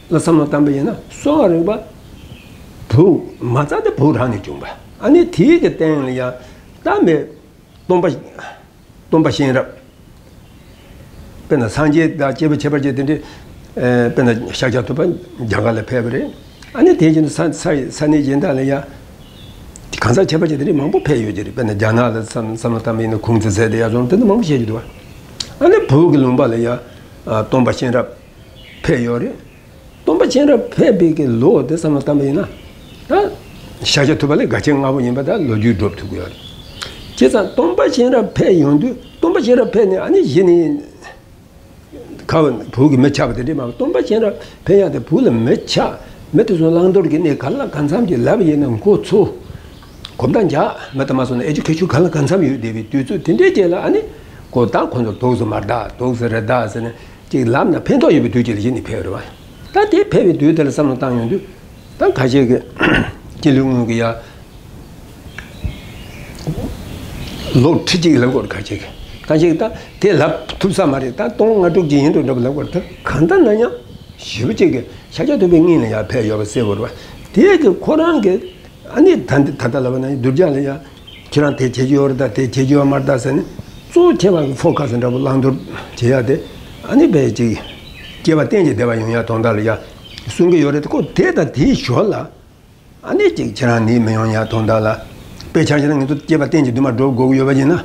ལ་བསམ་བློ་བཏང་པ་ཡིན་ན། གསོ་བ་རིག་པ་བོད་མ་རྩ་དེ་བོད་རང་ནས་བྱུང་བ། ཨ་ནི་དེའི་གི་སྟེང་ལ་ཡ་ད་མེད་སྟོན་པ་སྟོན་པ་གཤེན་རབ། དཔེར་ན་སངས་རྒྱས་དང་སྐྱེས་བུ་ཁྱད་པར་ཅན་དེ་འདྲའི། ཨེ། དཔེར་ན་ཤཱཀྱ་ཐུབ་པ་རྒྱ་གར་ལ་ཕེབས་པ་རེད། ཨ་ནི་དེ་བཞིན་དུ་ས་ས་ས་གནས་གཞན་དག་ལ་ཡ་གང་ཟག་ཁྱད་པར་ཅན་དེ་འདྲའི་མང་པོ་ཕེབས་ཡོད་ཀྱི་རེད། དཔེར་ན་རྒྱ་ནག་ལ་བསམ་བསམ་བློ་བཏང་པ་ཡིན་ན་ཁུང་ཙི་ཟེར་དེ་ཡ་སོང་དེ་འདྲ་མང་པོ་བཤད་ཀྱི་འདུག་བ། ཨ་ནི་བོད་ཀྱི་ལུང་པ་ལ་ཡ་ཨ་སྟོན་པ་གཤེན་རབ་ཕེབས་ཡོད་རེད། སྟོན་པ་གཤེན་རབ་ཕེབས་པའི་གི་ལོ་དེ་བསམ་བློ་བཏང་པ་ཡིན་ན། ད་ཤཱཀྱ་ཐུབ་པ་ལས་དགའ་ཆེན་ལྔ་པོ་ཡིན་པ་ད་ལོ་རྒྱུས་སྒྲུབ་ཐུབ་ཀྱི་ཡོད་རེད། བྱས་ཙང་སྟོན་པ་གཤེན་རབ་ཕེབས་ཡོང་དུས། སྟོན་པ་གཤེན་རབ་ཕེབས་ནས་ཨ་ནི་གཞི་ནས་ཁ་བ་བོད་ཀྱི་མི་ཆགས་པ་དེ་འདྲས་མ། སྟོན་པ་གཤེན་རབ་ཕེབས་ཡག་དེ་བོད་ལ་མི་ཆགས། མི་དེ་ཚོ་བླང་དོར་གྱི་གནས་ག་ལ་གང་འཚམ་གྱི་ལབ་ཡིན་ན་འགོ་ཚུགས། གོམ་སྟབས་འཇགས། མི་དེ་མ་སོང་ན་ཨེ་ཇུ་ཁེ་ཤན་ག་ལ་གང་འཚམ་ཡོད་བསྡད་པའི་དུས་ཚོད་དེ་འདྲའི་རྗེས་ལ། ཨ་ནི་ཁོ་ད་ཁོ་ཚོ་དུག་སེ་མ་བཏང་། དུག་སེ་རེ་བཏང་ཟེར་ནས་ཅིག་ལབ་ན་ཕན་ཐོགས་ཡོད་པའི་དུས་ཅིག་ལ་གཞི་ནས་ཕེབས་རེད་བ། ད་དེ་ཕེབས་པའི་དུས་དེ་ལ་བསམ་བློ་བཏང་ཡོང་དུས། ད་ཁ་ཤས་ཀྱིས་སྤྱི་ལོའི་སྔོན་གྱི་ཡ་ལོ་ཁྲི་གཅིག་ལབ་དགོས་རེད། ཁ་ཤས་ཀྱིས། ཁ་ཤས་ཀྱིས་ད་དེ་ལབ་ཐུབ་ས་མ་རེད། ད་སྟོང་ལྔ་དྲུག་ཅིག་ཡིན་འགྲོ་འདྲ་པོ་ལབ་དགོས་རེད། ད་གང་ལྟར་ན་ཡང་ཞེ་པོ་ཅིག་གིས་ཤཱཀྱ་ཐུབ་པའི་སྔོན་ལ་ཡར་ཕེབས་ཡོད་པ་གསལ་པོ་རེད་བ། དེ་གི་ཁོ་རང་གི་ཨ་ནི་ད་ད་ལྟ་ལབ་ན་གདུལ་བྱ་ལ་ཡ། ཁྱེད་རང་དེ་བྱེད་ཀྱི་ཡོད་རེད་ད། དེ་བྱེད་ཀྱི་ཡོད་མ་རེད་ད་ཟེར་ནས། གཙོ་བོ་ཁྱད་པར་གྱི་ཕོ་ཁ་ས་འདྲ་པོ་བླང་དོར་བྱེད་ཡ་དེ། ཨ་ནི་དཔེ་ཅིག་སྐྱེ་བ་གཏན་གྱི་བདེ་བ་ཡོང་ཡ་དོན་དག་ལ་ཡ་གསུང་གི་ཡོད་རེད་དེ། ཁོ་དེ་དང་དེའི་ཞོར་ལ་ཨ་ནི་ཅིག་ཁྱེད་རང་ནད་མི་ཡོང་ཡ་དོན་དག་ལ། དཔེ་ཆ་བཞག་ན་ང་ཚོ་སྐྱེ་བ་གཏན་གྱི་འདུན་མ་སྒྲུབ་དགོས་ཀྱི་ཡོད་པ་ཡིན་ན།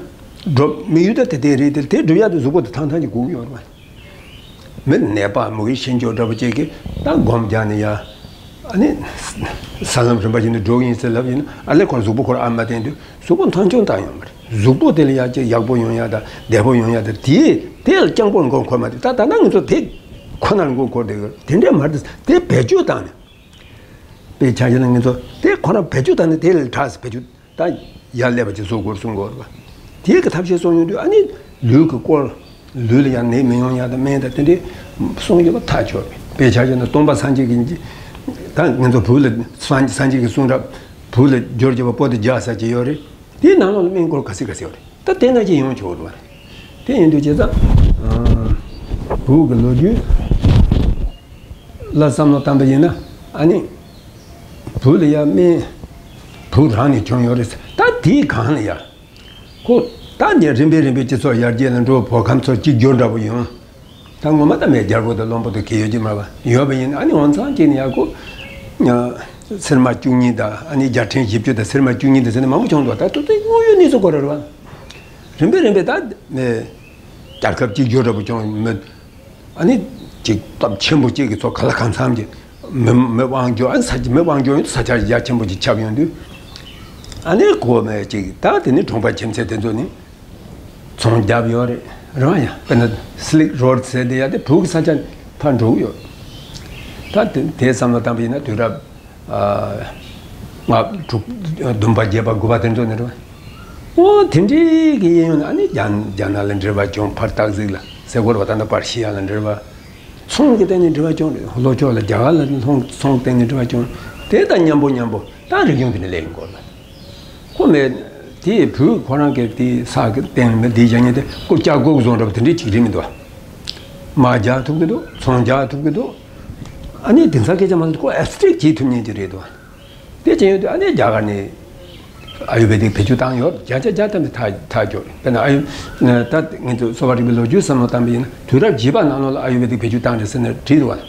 སྒྲུབ་མི་ཡུལ་ད་དེ་དེ་རེད་དེ། དེ་སྒྲུབ་ཡ་དེ་གཟུགས་པོ་དེ་ཐང་ཐང་ཅིག་དགོས་ཀྱི་ཡོད་རེད་བ། མི་ནད་པ་མུ་གེ་ཤི་འགྱོ་འདྲ་པོ་ཅིག་གིས་ད་སྒོམ་རྒྱག་ནས་ཡ། ཨ་ནི་ས་ལམ་རིམ་པ་བཞིན་དུ་འགྲོ་གི་ཡིན་ཟེར་ལབ་ཡིན་ན། ཨ་ལས་ཁོར་གཟུགས་པོ་ཁོར་ཨ་མ་བསྟན་དུས་གཟུགས་པོ་མཐོང་ཆུང་བཏང་ཡོང་བ་རེད། གཟུགས་པོ་དེ་ལ་ཡ་ཅིག་ཡག་པོ་ཡོང་ཡ་དང་བདེ་པོ་ཡོང་ཡ་དང་། དེའི་དེ་ལ་རྐྱང་པོར་མགོ་འཁོར་མ་དེ། ད་ད་ལྟ་ང་ཚོ་དེ་ཁོ་ནར་མགོ་འཁོར་བསྡད་ཡོད། དེ་འདྲས་མ་རེད། དེ་བེད་སྤྱོད་བཏང་ནས། དཔེ་ཆ་བཞག་ན་ང་ཚོ་དེ་ཁོ་རང་བེད་སྤྱོད་བཏང་ནས་དེ་ལ་དྲག་ཟེར། བེད་སྤྱོད། ད་ཡར་སླེབས་པ་ཅིག་བཟོ་དགོས་གསུང་གི་ཡོད་རེད་པ། དེའི་གི་ཐབས་ཤེས་གསུངས་ཡོང་དུས། ཨ་ནི་ལུས་ཀྱི་སྐོར། ལུས་ལ་ཡང་ནད་མི་ཡོང་ཡ་དང་སྨན་དང་དེ་འདྲའི་གསུངས་ཡོད་པ་ཐག་ཆོད་རེད། དཔེ་ཆ་བཞག་ན་སྟོན་པ་སངས་རྒྱས་ཀྱི། ད་ང་ཚོ་བོད་ལ་སངས་སངས་རྒྱས་ཀྱི་གསུང་རབ་བོད་ལ་བསྒྱུར་བྱས་པ་པོ་ཏི་བརྒྱ་ཟེར་གྱི་ཡོད་རེད། དེའི་ནང་ལོགས་ལ་སྨན་སྐོར་ག་ཚོད་ག་ཚོད་ཡོད་རེད། ད་དེ་ནང་བཞིན་ཡོང་ཆོག་རེད་པ། དེ་ཡིན་དུས་བྱས་ཙང་། བོད་ཀྱི་ལོ་རྒྱུས་ལ་བསམ་བློ་བཏང་པ་ཡིན་ན། ཨ་ནི་བོད་ལ་ཡ་སྨན་བོད་རང་ནས་བྱུང་ཡོད་རེད། ད་དེའི་སྒང་ལ་ཡ། ཁོ་ད་ནས་རིམ་པས་རིམ་པས་སྤྱི་ཚོགས་ཡར་རྒྱས་ལ་འགྲོ། བོད་ཁམས་ཚོ་གཅིག་གྱུར་འདྲ་པོ་ཡོང་། ད་ངོ་མ་ད་མེད། རྒྱལ་པོ་དང་བློན་པོ་དང་གལ་ཡོད་ཀྱི་མ་རེད་པ། ཡོད་པ་ཡིན་ན་ཨ་ནི་འོང་ཚང་གཅིག་ནས་ཡ་ཁོ་སིལ་མ་བཅུ་གཉིས་དང་། ཨ་ནི་རྒྱལ་ཕྲན་བཞི་བཅུ་དང་སིལ་མ་བཅུ་གཉིས་དང་ཟེར་ནས་མང་པོ་བྱུང་འདུག་ད་དུ་དེ་དངོས་ཡོད་གནས་ཚུལ་ཁོ་རང་རེད་པ། རིམ་པས་རིམ་པས་ད་རྒྱལ་ཁབ་གཅིག་གྱུར་འདྲ་པོ་བྱུང་མོད། ཨ་ནི་ཅིག་སྟོབས་ཆེན་པོ་གཅིག་གི་ཚོ་ག་ལ་གང་འཚམ་གྱི་མི་མི་དབང་འབྱོར། ཨ་ནི་ས་མི་དབང་འབྱོར་ཡོང་དུས་ས་ཆ་རྒྱ་ཆེན་པོ་ཅིག་ཁྱབ་ཡོང་དུས། ཨ་ནི་ཁོ་མེད་ཅིག་ད་དེ་ནི་གྲོང་པ་ཁྱིམ་མཚེས་དེ་ཚོ་ནི་ཚོང་རྒྱབ་ཡོད་རེད། རང་ཡང་དཔེར་ན་སི་ལིག་རོཌ་ཟེར་དེ་ཡ་དེ་བོད་ཀྱི་ས་ཆ་ཕར་འགྲོ་གི་ཡོད། ད་དེ་དེ་བསམ་བློ་བཏང་པ་ཡིན་ན་དུས་རབས། ལྔ་དྲུག་བདུན་པ་བརྒྱད་པ་དགུ་པ་དེ་ཚོ་ནས་རེད་བ། ཨོ་དེ་འདྲའི་གི་གཡས་གཡོན་ལ་ཨ་ནི་རྒྱ་རྒྱ་ནག་ལ་འབྲེལ་བ་བྱུང་། ཕར་སྟག་གཟིག་ལ་ཟེར་དགོས་རེད་བ། ད་ནི་པར་ཤི་ཡ་ལ་འབྲེལ་བ། ཚོང་གི་སྟེང་ནས་འབྲེལ་བ་བྱུང་། ལྷོ་ཕྱོགས་ལ་རྒྱ་གར་ལ་ཚོང་ཚོང་སྟེང་ནས་འབྲེལ་བ་བྱུང་། དེ་དང་མཉམ་པོ་མཉམ་པོ་ད་རིག་གཞུང་དེ་ནས་སླེབས་ཡོང་གི་རེད། ཁོ་མེད་དེ་བོད་ཁོ་རང་གི་དེ་ས་གི་སྟེང་མི་དེ་བཞག་མཁན་དེ་ཀོ་ལྕགས་ཀོ་བཟོ་འདྲ་པོ་དེ་འདྲའི་ཅིག་རེད་མི་འདུག་དམག་རྒྱག་ཐུབ་ཀྱི་འདུག་ཚོང་རྒྱག་ཐུབ་ཀྱི་འདུག་ཨ་ནི་དེང་སང་སྐད་ཆ་མ་ཟེར། ཁོ་ཨེབ་སི་ཊེག་བྱེད་ཐུབ་མཁན་ཅིག་རེད་འདུག་དེ་བྱས་ཡོད་དུས་ཨ་ནི་རྒྱ་གར་ནས་ཨ་ཡུར་བེ་དིག་བེད་སྤྱོད་བཏང་ཡོད། བརྒྱ་ཆ་བརྒྱ་ཐམ་པའི་ཐག་ཐག་ཆོད་རེད། དཔེར་ན་ཨ་ཡུ་ད་ངེད་ཚོ་གསོ་བ་རིག་པའི་ལོ་རྒྱུས་བསམ་བློ་བཏང་པ་ཡིན་ན། དུས་རབས་བརྒྱད་པ་ནང་ལོགས་ལ་ཨ་ཡུར་བེ་དིག་བེད་སྤྱོད་བཏང་རེད་ཟེར་ནས་བྲིས་འདུག་བ།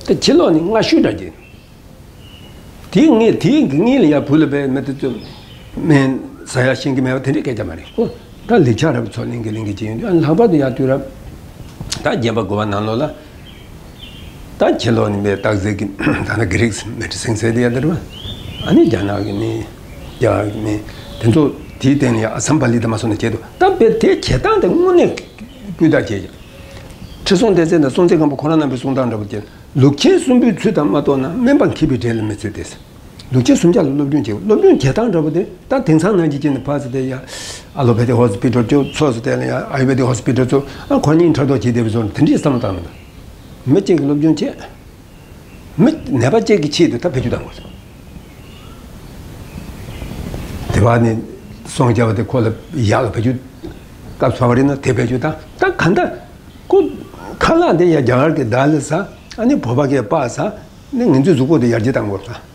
དེ་ཕྱི་ལོགས་ནས་སྔ་ཤོས་འདྲ་ཅིག་དེའི་ངས་དེའི་གི་ངས་ལ་ཡ་བུ་ལ་བས་མི་དེ་ཚོ་སྨན་ཟ་ཡ་ཤེས་ཀྱི་མེད་པ་དེ་འདྲའི་སྐད་ཆ་མ་རེད། ཨོ་ད་ལེགས་ཆ་རབ་ཚོ་ལེན་གི་ལེན་གི་བྱེད་ཡོང་དུས། ཨ་ལྷག་པར་དུ་ཡ་དུས་རབས་ད་བརྒྱད་པ་དགུ་པ་ནང་ལོགས་ལ་ད་ཁྱེད་ལོག་ནི་མེད་སྟག་གཟིག་གི་ད་ནི་གྷི་རིག་མེ་ཏྲི་སིང་ཟེར་དེ་ཡ་དེ་རེད་བ། ཨ་ནི་རྒྱ་ནག་གི་ནི་རྒྱ་གར་གི་ནི་དེ་ཚོ་དེའི་སྟེང་ལ་ཡ་ཨ་སམ་བྷ་ལི་དང་མ་སོང་ནས་བྱེད་དུ། ད་དཔེ་དེ་བྱེད་སྟངས་དེ་དངོས་གནས་སྤུས་དག་བྱེད་ཀྱང་ཁྲི་སྲོང་ལྡེ་བཙན་དང་སྲོང་བཙན་སྒམ་པོ་ཁོ་རང་རྣམ་པའི་གསུང་སྟངས་འདྲ་པོ་བྱས། ལུག་ཆེན་གསུམ་པོའི་ཚུལ་དང་མ་གཏོགས་ན། སྨན་པ་མཁས་པའི་གྲས་ལ་མི་ཚུད་དེ། ལུག་ཆེན་གསུམ་ཆ་ལ་སློབ་སྦྱོང་བྱེད། སློབ་སྦྱོང་བྱེད་སྟངས་འདྲ་པོ་དེ་ད་དེང་སང་ནང་བཞིན་བྱས་ནས་ཕར་ཚུར་དེ་ཡ་ཨ་ལོ་པེ་ཐི་ཧོ་སི་པི་ཊལ་ཚོ་ཚོ་སུ་དེ་ལ་ཡ་ཨ་ཡུར་བེ་དིག་ཧོ་སི་པི་ཊལ་ཚོ་ཨ་ཁོ་གཉིས་ཕྲག་དོག་བྱེད་བསྡད་པའི་བཟོ་འདྲ་དེ་འདྲའི་བསམ་བློ་བཏང་མི་འདུག་མི་གཅིག་གིས་སློབ་སྦྱོང་བྱེད། མི་ནད་པ་གཅིག་གིས་ཆེད་དུ་ད་བེད་སྤྱོད་བཏང་དགོས། དེ་བ་ནི་སྲོང་བཙན་སྒམ་པོ་དེ་ཁོ་ལ་ཡག་ལ་བེད་སྤྱོད་སྐབས་སུ་བབས་པ་རེད་ན་དེ་བེད་སྤྱོད་བཏང་། ད་ག་འདྲ་ཁོ་ཁ་ལག་དེ་ཡ་རྒྱ་གར་གྱི་ད་ལི་ཟ། ཨ་ནི་བོད་པ་གི་པགས་ཟ། ནི་ང་ཚོའི་གཟུགས་པོ་དེ་ཡར་རྒྱས་བཏང་དགོས་ལ།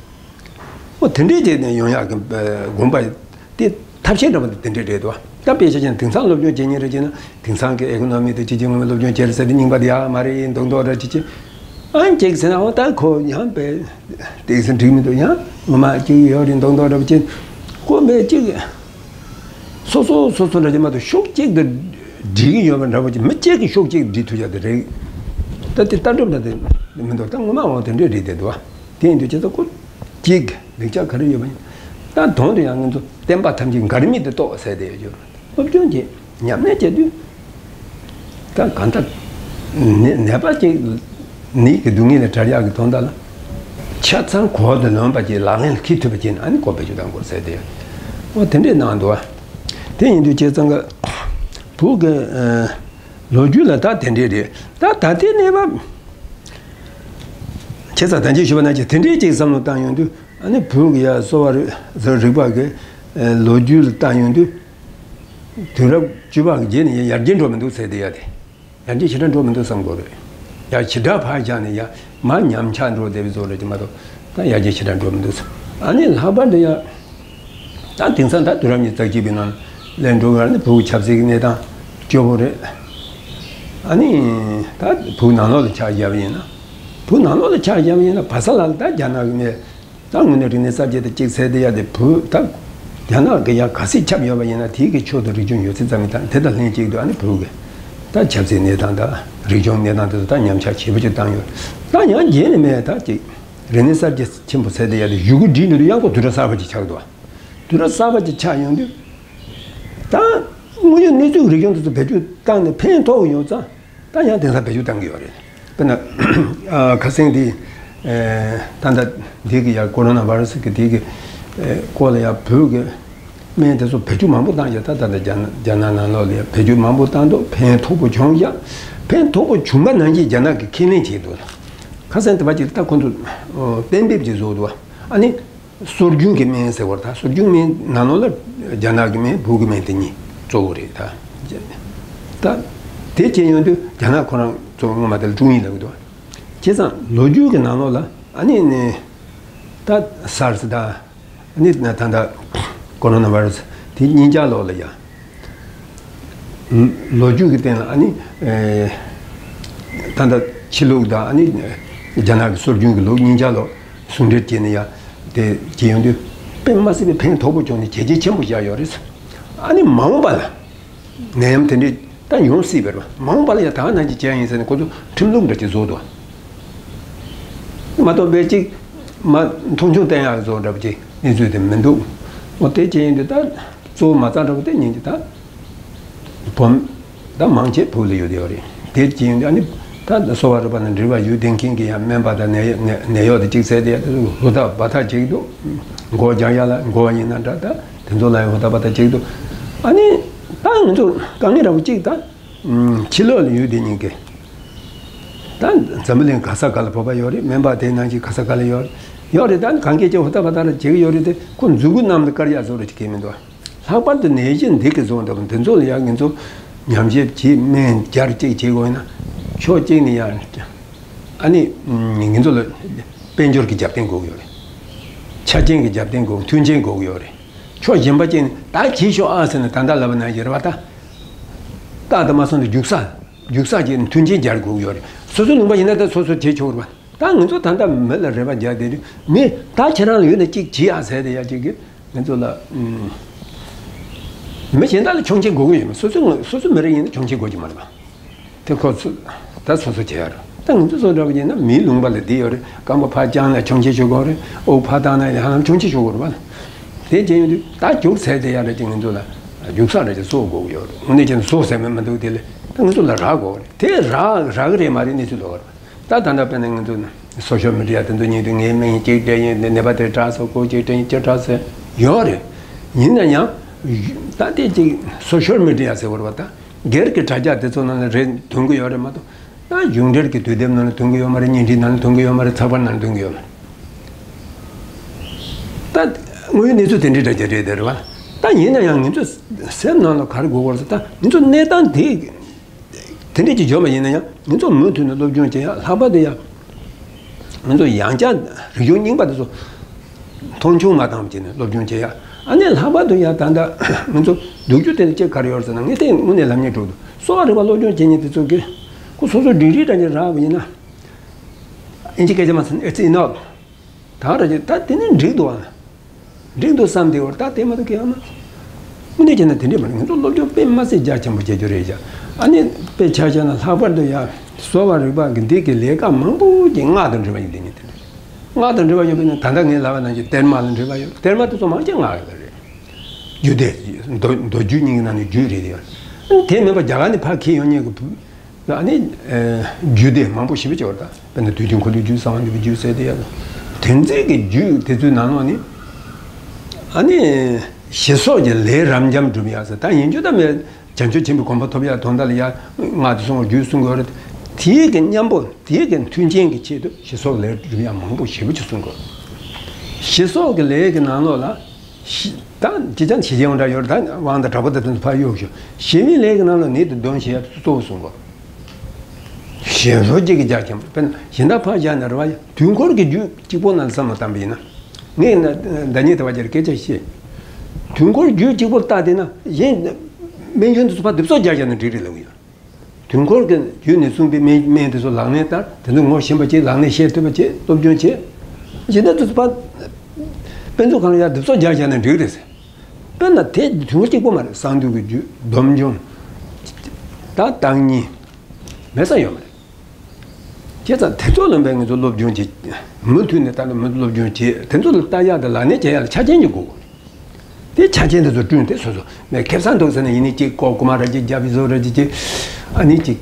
ཨོ་དེ་འདྲས་བྱས་ནས་ཡོང་ཡག་གི་དགོངས་པ་དེ་ཐབས་ཤེས་འདྲ་པོ་དེ་འདྲས་རེད་དོ། ད་དཔེ་ཆ་བཞག་ན་དེང་སང་སློབ་སྦྱོང་བྱེད་མཁན་རེད་ཅེ་ན། དེང་སང་གི་ཨེ་ཀོ་ནོ་མི་དེ་སྤྱི་ཁྱབ་ངོ་མས་སློབ་སྦྱོང་བྱེད་རེད་ཟེར་དེ་རྙིང་པ་དེ་ཡག་མ་རེད། མདོག་མདོག་འདྲ་ཅིག་ཅིག་ཨ་ཅིག་ཟེར་ན། ཨོ་ད་ཁོ་ཡང་དཔེ་དེང་སང་འགྲིག་མི་འདུག་ཡང་ངོ་མ་ཅིག་ཡོད་རེད། མདོག་མདོག་འདྲ་པོ་ཅིག་ཁོ་མེད་ཅིག་སོ་སོ་སོ་སོ་འདྲ་ཅིག་མ་གཏོགས་ཕྱོགས་གཅིག་ཏུ་འགྲིག་གི་ཡོད་པ་འདྲ་པོ་ཅིག་མི་གཅིག་གིས་ཕྱོགས་གཅིག་འགྲིག་ཐུབ་ཡག་དེ་རེད། ད་དེ་ལྟ་གྲུབ་འདྲ་དེ་མི་འདུག་ད་ངོ་མ་འོ་དེ་འདྲས་རེད་དེ་འདུག་བ། དེ་ཡིན་དུས་ཁྱེད་ཚོ་ཁོ་གཅིག་ལེགས་ཆ་ག་རེ་ཡོད་པ་ཡིན། ད་དོན་དུ་ཡང་ང་ཚོ་བསྟན་པ་ཐམས་ཅད་འགལ་མེད་དུ་རྟོགས་ཟེར་དེ་ཡོད། སློབ་སྦྱོང་བྱེད། ཉམས་ལེན་བྱེད་དུས་ད་གང་ལྟར་ནད་ནད་པ་ཅིག་ནད་ཀྱི་སྡུག་བསྔལ་ལས་བྲལ་ཡག་གི་དོན་དག་ལ་ཆ་ཚང་གོ་བ་དང་ལོན་པ་ཅིག་ལག་ལེན་ལ་འཁེལ་ཐུབ་པ་ཅིག་ཨ་ནི་ཁོ་བེད་སྤྱོད་གཏང་དགོས་ཟེར་དེ་ཡོད། འོ་དེ་འདྲས་གནང་འདུག་བ། དེ་ཡིན་དུས་བྱས་ཙང་གི་བོད་ཀྱི་ལོ་རྒྱུས་ལ་ད་དེ་འདྲས་རེད། ད་ད་ལྟའི་གནས་བབ་བྱས་ཙང་ད་ཅིག་ཞུས་པ་ན་ཅིག་དེ་འདྲས་ཅིག་བསམ་བློ་བཏང་ཡོང་དུས། ཨ་ནི་བོད་ཀྱི་ཡ་གསོ་བ་རིག་རིག་པ་གི་ལོ་རྒྱུས་ལ་བལྟ་ཡོང་དུས། དུས་རབས་བཅུ་པ་གི་རྗེས་ནས་ཡ་ཡར་རྒྱས་འགྲོ་མི་འདུག་ཟེར་དེ་ཡ་དེ། ཡར་རྒྱས་ཞེ་དྲག་འགྲོ་མི་འདུག་བསམ་གྱི་རེད། ཡ་ཞེ་དྲག་ཕར་བཞག་ནས་ཡ་མར་ཉམས་ཆག་འགྲོ་བསྡད་པའི་བཟོ་འདྲ་ཅིག་མ་གཏོགས་ད་ཡར་རྒྱས་ཞེ་དྲག་འགྲོ་མི་འདུག་བསམ། ཨ་ནི་ལྷག་པར་དུ་ཡ། ད་དེང་སང་ད་དུས་རབས་ཉི་ཤུ་རྩ་གཅིག་པའི་ནང་སླེབས་འགྲོ་བའི་ནི་བོད་ཀྱི་ཆབ་སྲིད་ཀྱི་གནས་སྟངས་སྐྱོ་པོ་རེད། ཨ་ནི་ད་བོད་ནང་ལོགས་ལ་ཆ་བཞག་པ་ཡིན་ན། བོད་ནང་ལོགས་ལ་ཆ་བཞག་པ་ཡིན་ན་བར་ས་ལ་ད་རྒྱ་ནག་གི་མི་ད་དངོས་གནས་རིག་གནས་གསར་བརྗེ་དེ་གཅིག་ཟེར་དེ་ཡ་དེ་བོད་ད་རྒྱ་ནག་གི་ཡ་ག་ཚད་ཁྱབ་ཡོད་པ་ཡིན་ན། དེའི་གི་ཕྱོགས་དུ་རིག་གཞུང་ཡོད་ཚད་ཙམ་ཡིན། ད་དེ་དང་ལྷན་ཅིག་ཏུ་ཨ་ནི་བོད་ཀྱི་ད་ཆབ་སྲིད་གནས་སྟངས་དང་རིག་གཞུང་གནས་སྟངས་དེ་ཚོ་ད་ཉམས་ཆག་ཆེ་པོ་ཅིག་བཏང་ཡོད། ད་ཡང་རྗེས་ནས་མེད་ད་ཅིག་རིག་གནས་གསར་བརྗེ་ཆེན་པོ་ཟེར་དེ་ཡ་དེ་གཞུག་གུ་སྒྲིལ་ནས་དུ་ཡང་ཁོ་དུས་རབས་གསར་པ་ཅིག་ཆགས་འདུག་དུས་རབས་གསར་པ་ཅིག་ཆགས་ཡོང་དུས། ད་དངོས་ཡོད་གནས་ཚུལ་གྱི་རིག་གཞུང་དེ་ཚོ་བེད་སྤྱོད་བཏང་ནས་ཕན་ཐོགས་ཡོད་ཙང་། ད་ཡང་དེང་སང་བེད་སྤྱོད་བཏང་གི་ཡོད་རེད། དཔེར་ན་ཨ་ཁ་སང་དེ་ཨེ་ད་ལྟ་འདི་གི་ཡ་ཀོ་རོ་ན་བྷ་ར་སི་གི་དེ་གི་ཨེ་སྐོར་ལ་ཡ་བོད་ཀྱི་སྨན་དེ་ཚོ་བེད་སྤྱོད་མང་པོ་བཏང་ཡ། ད་ད་ལྟ་རྒྱ་ནག་རྒྱ་ནག་ནང་ལོགས་ལ་ཡ་བེད་སྤྱོད་མང་པོ་བཏང་འདུག་ཕན་ཐོགས་པོ་བྱུང་ཡ། ཕན་ཐོགས་པོ་བྱུང་པ་ནང་བཞིན་རྒྱ་ནག་གིས་ཁས་ལེན་བྱས་འདུག་ཁ་སང་དེ་བ་ཅིག་ད་ཁོ་ཚོ་གཏན་འབེབས་ཅིག་བཟོ་འདུག་ཨ་ནི། སྲོལ་རྒྱུན་གྱི་སྨན་ཟེར་བར་ད་སྲོལ་རྒྱུན་སྨན་ནང་ལོགས་ལ་རྒྱ་ནག་གི་སྨན་བོད་ཀྱི་སྨན་དེ་གཉིས་གཙོ་བོ་རེད་ད། ད་དེ་བྱས་ཡོང་དུས་རྒྱ་ནག་ཁོ་རང་ཚོ་སྔོན་མ་དེ་ལ་ཀྲུང་དབྱིན་ལབ་ཀྱི་འདུག་བྱས་ཙང་ལོ་རྒྱུས་ཀྱི་ནང་ལོགས་ལ་ཨ་ནི་ནི་ད་སར་སི་ད་ཨ་ནི་ད་ད་ཀོ་རོ་ན་བྷ་ར་སི་དེ་གཉིས་ཆ་ལོགས་ལ་ཡ། ལོ་རྒྱུས་ཀྱི་སྟེང་ལ་ཨ་ནི་ད་ལྟ་ཕྱི་ལུགས་དང་ཨ་ནི་རྒྱ་ནག་གི་སྲོལ་རྒྱུན་གྱི་ལུགས་གཉིས་ཆ་ལོ་ཟུང་འབྲེལ་བྱས་ནས་ཡ་དེ་བྱེད་ཡོང་དུས་དཔེ་མ་སྲིད་པའི་ཕན་ཐོགས་པོ་བྱུང་ནས་བྱས་རྗེས་ཆེན་པོ་བཞག་ཡོད་རེད། ཨ་ནི་མ་འོངས་པ་ལ་ནད་ཡམས་དེ་འདྲས་ད་ཡོང་སྲིད་པ་རེད་བ། མ་འོངས་པ་ལ་ཡ་ད་ག་ནང་བཞིན་བྱས་ཡིན་ཟེར་ནས་ཁོ་ཚོ་ཁྲིམས་ལུགས་འདྲ་ཅིག་བཟོ་འདུག་མ་གཏོགས་པའི་ཅིག་མ་མཐོང་ཆུང་བསྟན་ཡག་བཟོ་འདྲ་པོ་ཅིག་གནས་ཚུལ་དེ་མི་འདུག་འོ་དེ་བྱས་ཡིན་དུས་ད་གཙོ་བོ་མ་རྩ་འདྲ་པོ་དེ་ཉིད་ཀྱི་ད་བོམ་ད་མང་ཆེ་བོད་ལ་ཡོད་ཡོད་རེད། དེ་བྱས་ཡིན་དུས་ཨ་ནི་ ད་གསོ་བ་རིག་པ་ནས་འབྲེལ་བ་ཡོད་བསྡད་མཁན་གྱི་ཡང་སྨན་པ་དང་ནད་ནད་ནད་གཡོག་དང་གཅིག་བྱས་ཏེ་ཡང་དེ་ཚོ་ཧུར་ཐག་འབད་ཐག་བྱེད་ཀྱི་འདུག་མགོ་རྒྱག་ཡ་ལ་མགོ་ཡིན་ན་འདྲ། ད་དེ་ཚོ་ལ་ཡང་ཧུར་ཐག་འབད་ཐག་བྱེད་ཀྱི་འདུག་ཨ་ནི་ད་ང་ཚོ་དཀའ་ངལ་འདྲ་བོ་གཅིག་ད་ཕྱི་ལོགས་ལ་ཡོད་བསྡད་མཁན་གྱི། ད་འཛམ་བུ་གླིང་ག་ས་ག་ལ་བོད་པ་ཡོད་རེད། སྨན་པ་དེ་ནང་བཞིན་ག་ས་ག་ལ་ཡོད་རེད། ཡོད་རེད། ད་གང་གས་ཀྱང་ཧུར་ཐག་འབད་ཐག་རེ་བྱེད་ཀྱི་ཡོད་རེད་དེ། ཁོ་མཛུ་གུ་གནམ་ལ་བཀར་ཡག་བཟོ་རེ་བྱེད་ཀྱི་མི་འདུག་ལྷག་པར་དུ་ནད་གཞི་འདི་གི་བཟོ་འདྲ་བོ་འདི་ཚོ་ལ་ཡང་ང་ཚོ་ཉམས་ཞིབ་བྱེད། སྨན་སྦྱར་གཅིག་བྱེད་དགོས་ན་ཕྱོགས་གཅིག་ནས་ཡང་ཨ་ནི་ང་ཚོ་ལ་དཔལ་འབྱོར་གྱི་རྒྱབ་རྟེན་དགོས་ཀྱི་ཡོད་རེད། ཆ་རྐྱེན་གྱི་རྒྱབ་རྟེན་དགོས། མཐུན་རྐྱེན་དགོས་ཀྱི་ཡོད་རེད། ཕྱོགས་གཞན་པ་གཅིག་ནས་ད་བྱེད་ཤོག་ཨ་ཟེར་ནས་ད་ལྟ་ལབ་པ་ནང་བཞིན་རེད་པ། ད་རྟག་ཏུ་མ་སོང་ན་རྒྱུག་ས་རྒྱུག་ས་གཅིག་ནས་མཐུན་རྐྱེན་སྦྱར་དགོས་ཀྱི་ཡོད་རེད། སོ་སོའི་ལུང་པ་ཡིན་ན་ད་སོ་སོས་བྱེད་ཆོག་རེད་པ། ད་ང་ཚོ་ད་ལྟ་མི་ལ་རེ་བ་རྒྱག་བསྡད་དུས་མི་ད་ཁྱེད་རང་ལ་ཡོད་ན་གཅིག་བྱེད་ཨ་ཟེར་དེ་ཡ་གཅིག་གིས་ང་ཚོ་ལ་ཨུམ། མི་གཞན་དག་ལ་མཆོང་སྐྱོད་དགོས་ཀྱི་ཡོད་མ། སོ་སོའི་ངོས་སོ་སོའི་མི་རིགས་ཡིན་ན་མཆོང་སྐྱོད་དགོས་ཀྱི་མ་རེད་པ། དེ་ཁོ་ཚོ་ད་སོ་སོ་བྱེད་ཡ་རེད། ད་ང་ཚོ་སོ་འདྲ་བ་ཡིན་ན་མིའི་ལུང་པ་ལ་བསྡད་ཡོད་རེད། རྐང་པ་ཕར་བརྐྱངས་ན་མཆོང་སྐྱོད་ཞུ་དགོས་རེད། དབུགས་ཕར་བཏང་ན་ཡང་ཧ་ལམ་མཆོང་སྐྱོད་ཞུ་དགོས་རེད་པ། དེ་བྱས་ཡོང་དུས་ད་རྒྱུག་ཟེར་དེ་ཡ་རེད་ཅེས་ང་ཚོ་ལ་རྒྱུག་ས་རེད་ཅེས་བཟོ་དགོས་ཀྱི་ཡོད་རེད། དངོས་གནས་བྱས་ན་བཟོ་ཟེར་མི་མི་འདུག་དེ་ལས་ད་ང་ཚོ་ལ་རག་དགོས་རེད། དེ་རག་རག་གི་རེད་མ་རེད་གནས་ཚུལ་ལོགས་རེད། ད་ད་ལྟ་དཔེར་ན་ང་ཚོ་སོ་ཤལ་མི་ཌི་ཡ་དེ་ཚོ་ཉིད་དུ་ངའི་སྨན་གཅིག་སྤྲད་ཡིན། ནད་པ་དེ་དྲག་སོང་། ཁོ་གཅིག་སྤྲད་ཡིན། གཅིག་དྲག་སོང་ཡོད་རེད། ཡིན་ན་ཡང་ད་ལྟའི་ཅིག་སོ་ཤལ་མི་ཌི་ཡ་ཟེར་བ་རེད་པ། ད་སྒེར་གྱི་དྲ་རྒྱ་དེ་ཚོ་ནང་ལ་རེད་འདོན་གྱི་ཡོད་རེད་མ་གཏོགས། ད་གཞུང་འབྲེལ་གྱི་དུས་དེབ་ནང་ལ་འདོན་གྱི་ཡོད་མ་རེད། བརྙན་འཕྲིན་ནང་ལ་འདོན་གྱི་ཡོད་མ་རེད། ཚགས་པར་ནང་ལ་འདོན་གྱི་ཡོད་མ་རེད། ད་དངོས་ཡོད་གནས་ཚུལ་དེ་འདྲའི་འདྲ་རྒྱ་རེད་དེ་རེད་པ། ད་ཡིན་ན་ཡང་ང་ཚོའི་སེམས་ནང་ལ་ག་རེ་དགོས་ཀྱི་ཡོད་རེད་ཟེར། ད་ང་ཚོ་གནས་སྟངས་དེ། དེ་འདྲས་ཅིག་བརྗོད་པ་ཡིན་ན་ཡང་ང་ཚོ་མུ་མཐུད་ནས་སློབ་སྦྱོང་བྱེད་ཡ། ལྷག་པར་དུ་ཡང་ང་ཚོ་ཡང་བསྐྱར་རིག་གཞུང་རྙིང་པ་དེ་ཚོ་མཐོང་ཆུང་མ་བཏང་བ་བྱས་ནས་སློབ་སྦྱོང་བྱེད་ཡ། ཨ་ནི་ལྷག་པར་དུ་ཡང་ད་ལྟ་ང་ཚོ་སྡུག་རྒྱུ་དེ་ནི་ཅིག་ག་རེ་ཡོད་ཟེར་ན། ངས་དེ་དངོས་གནས་ལབ་སྙིང་བྲོ་འདུག་གསོ་བ་རིག་པ་སློབ་སྦྱོང་བྱེད་མཁན་དེ་ཚོ་གིས་ཁོ་སོ་སོ་སྒྲིག་རིས་འདྲ་ཅིག་རག་པ་ཡིན་ན། ཨིན་ཇི་སྐད་ཆ་མ་ཟེར་ན་It's enough། ད་ར་ཅིག་ད་དེ་ནི་འགྲིག་འདུག་ཨ། འགྲིག་འདུག་བསམ་བསྡད་པ་རེད། ད་དེ་མ་གཏོགས་ཁྱེད་ཨ་མ། དངོས་གནས་བྱས་ན་དེ་འདྲས་མ་རེད། ང་ཚོ་སློབ་སྦྱོང་དཔེ་མ་སྲིད་རྒྱ་ཆེན་པོ་བྱེད་རྒྱུ་རེད་ཤག་ཨ་ནི་དཔེ་ཆ་བཞག་ན་ལྷག་པར་དུ་ཡ་གསོ་བ་རིག་པ་གི་འདི་གི་ལས་ཀ་མང་པོ་ཅིག་སྔགས་དང་འབྲེལ་བ་ཡོད་དེ་ནི་དེ་འདྲས། སྔགས་དང་འབྲེལ་བ་ཡོད་པས་ན་ད་ལྟ་ངས་ལབ་པ་ནང་བཞིན་གཏེར་མ་ལ་འབྲེལ་བ་ཡོད། གཏེར་མ་དེ་ཚོ་མང་ཆེ་སྔགས་ཡོད་རེད། རྒྱུད་སྡེ་མདོ་མདོ་རྒྱུད་གཉིས་ཀྱི་ནང་ནས་རྒྱུད་རེད་དེ་ཡོད། དེ་མིན་པ་རྒྱ་གར་ནས་ཕར་འཁྱེར་ཡོང་མཁན་གྱི་ཨ་ནི། ཨ། རྒྱུད་སྡེ་མང་པོ་ཞེ་པོ་ཅིག་ཡོད་རེད་ད། དཔེར་ན་དུས་མཐུན་འཁོར་ལོའི་རྒྱུད། གསང་བ་འདུས་པའི་རྒྱུད་ཟེར་དེ་ཡ་དང་། དེ་ཚོའི་གི་རྒྱུད་དེ་ཚོའི་ནང་ལོགས་ནས། ཨ་ནི། ཞི་སོགས་ཀྱི་ལས་རབ་འབྱམས་སྒྲུབ་ཡ་ཟེར། ད་ཡིན་རྒྱུ་ད་མེད། བྱང་ཆུབ་ཆེན་པོའི་གོ་འཕང་ཐོབ་ཡ་དོན་དག་ལ་ཡ་སྔགས་དེ་གསུང་བ་རྒྱུད་གསུང་གི་ཡོད་རེད། དེའི་གི་མཉམ་པོ་དེའི་གི་མཐུན་རྐྱེན་གྱི་ཆེད་དུ་ཞི་སོགས་ལས་སྒྲུབ་ཡ་མང་པོ་ཞེ་པོ་ཅིག་གསུང་གི་ཡོད། ཞི་སོགས་ཀྱི་ལས་ཀྱི་ནང་ལོགས་ལ། ཞི། ད་ཅི་ཅང་ཞི་རྒྱས་འོང་འདྲ་ཡོད་རེད། ད་དབང་དང་དྲག་པོ་དང་དེ་ཚོ་ཕར་གཡུག་ཞོག་ཞི་བའི་ལས་ཀྱི་ནང་ལ་ནད་དེ་གདོན་ཞི་ཡ་དེ་གཙོ་བོ་གསུང་གོ། ཞི་སོགས་ཀྱི་རྒྱ་ཁྱབ། དཔེར་ན་གཞན་དག་ཕར་བཞག་ན་རེད་བ། དུས་འཁོར་གྱི་རྒྱུད་གཅིག་པོ་ནང་བསམ་བློ་བཏང་པ་ཡིན་ན། ངས་ན་ཟླ་ཉིན་དེ་བ་ཅར་སྐད་ཆ་བཤད། དུས་འཁོར་རྒྱུད་གཅིག་པོ་ལྟ་དེ་ན་གཞན་སྨན་གཞུང་དེ་ཚོ་ཕར་དུ་གསོག་རྒྱག་བཞག་ན་འགྲིག་རེད་ལབ་ཡོད། དུས་འཁོར་གྱི་རྒྱུད་ནས་གསུངས་པའི་སྨན་སྨན་དེ་ཚོ་ལག་ལེན་བསྟར། དེ་ཚོ་ངོ་ཤེས་པ་བྱེད། ལག་ལེན་བཤད་ཐུབ་པ་བྱེད། སློབ་སྦྱོང་བྱེད། གཞི་ནས་དུས་ཚོད་པ། དཔེ་མཛོད་ཁང་ལ་ཡར་དུས་ཚོད་སྦྱར་བཞག་ན་འགྲིག་རེད་ཟེར། དཔེར་ན་དེ་དུས་འཁོར་གཅིག་པོ་མ་རེད། གསང་འདུས་ཀྱི་རྒྱུད། སྡོམ་འཇོམས། ད་བརྟག་གཉིས། མེད་ས་ཡོད་མ་རེད། བྱས་ཙང་དེ་ཚོ་ལ་དཔེ་ང་ཚོ་སློབ་སྦྱོང་བྱེད། མུ་མཐུད་ནས་ད་ལྟ་མུ་མཐུད་སློབ་སྦྱོང་བྱེད། དེ་ཚོ་ལ་ལྟ་ཡག་དང་ལག་ལེན་བྱེད་ཡག་ལ་ཆ་རྐྱེན་གྱི་དགོས། དེ་ཆ་རྐྱེན་དེ་ཚོ་བསྐྲུན་ཏེ་སོ་སོ་མེད་ཁེ་བཟང་འདུག་ཟེར་ན་ཡིན་ནི་གཅིག་ཀོ་ཀུ་མ་ར་གཅིག་རྒྱབ་བཟོ་ར་གཅིག་གཅིག་ཨ་ནི་གཅིག་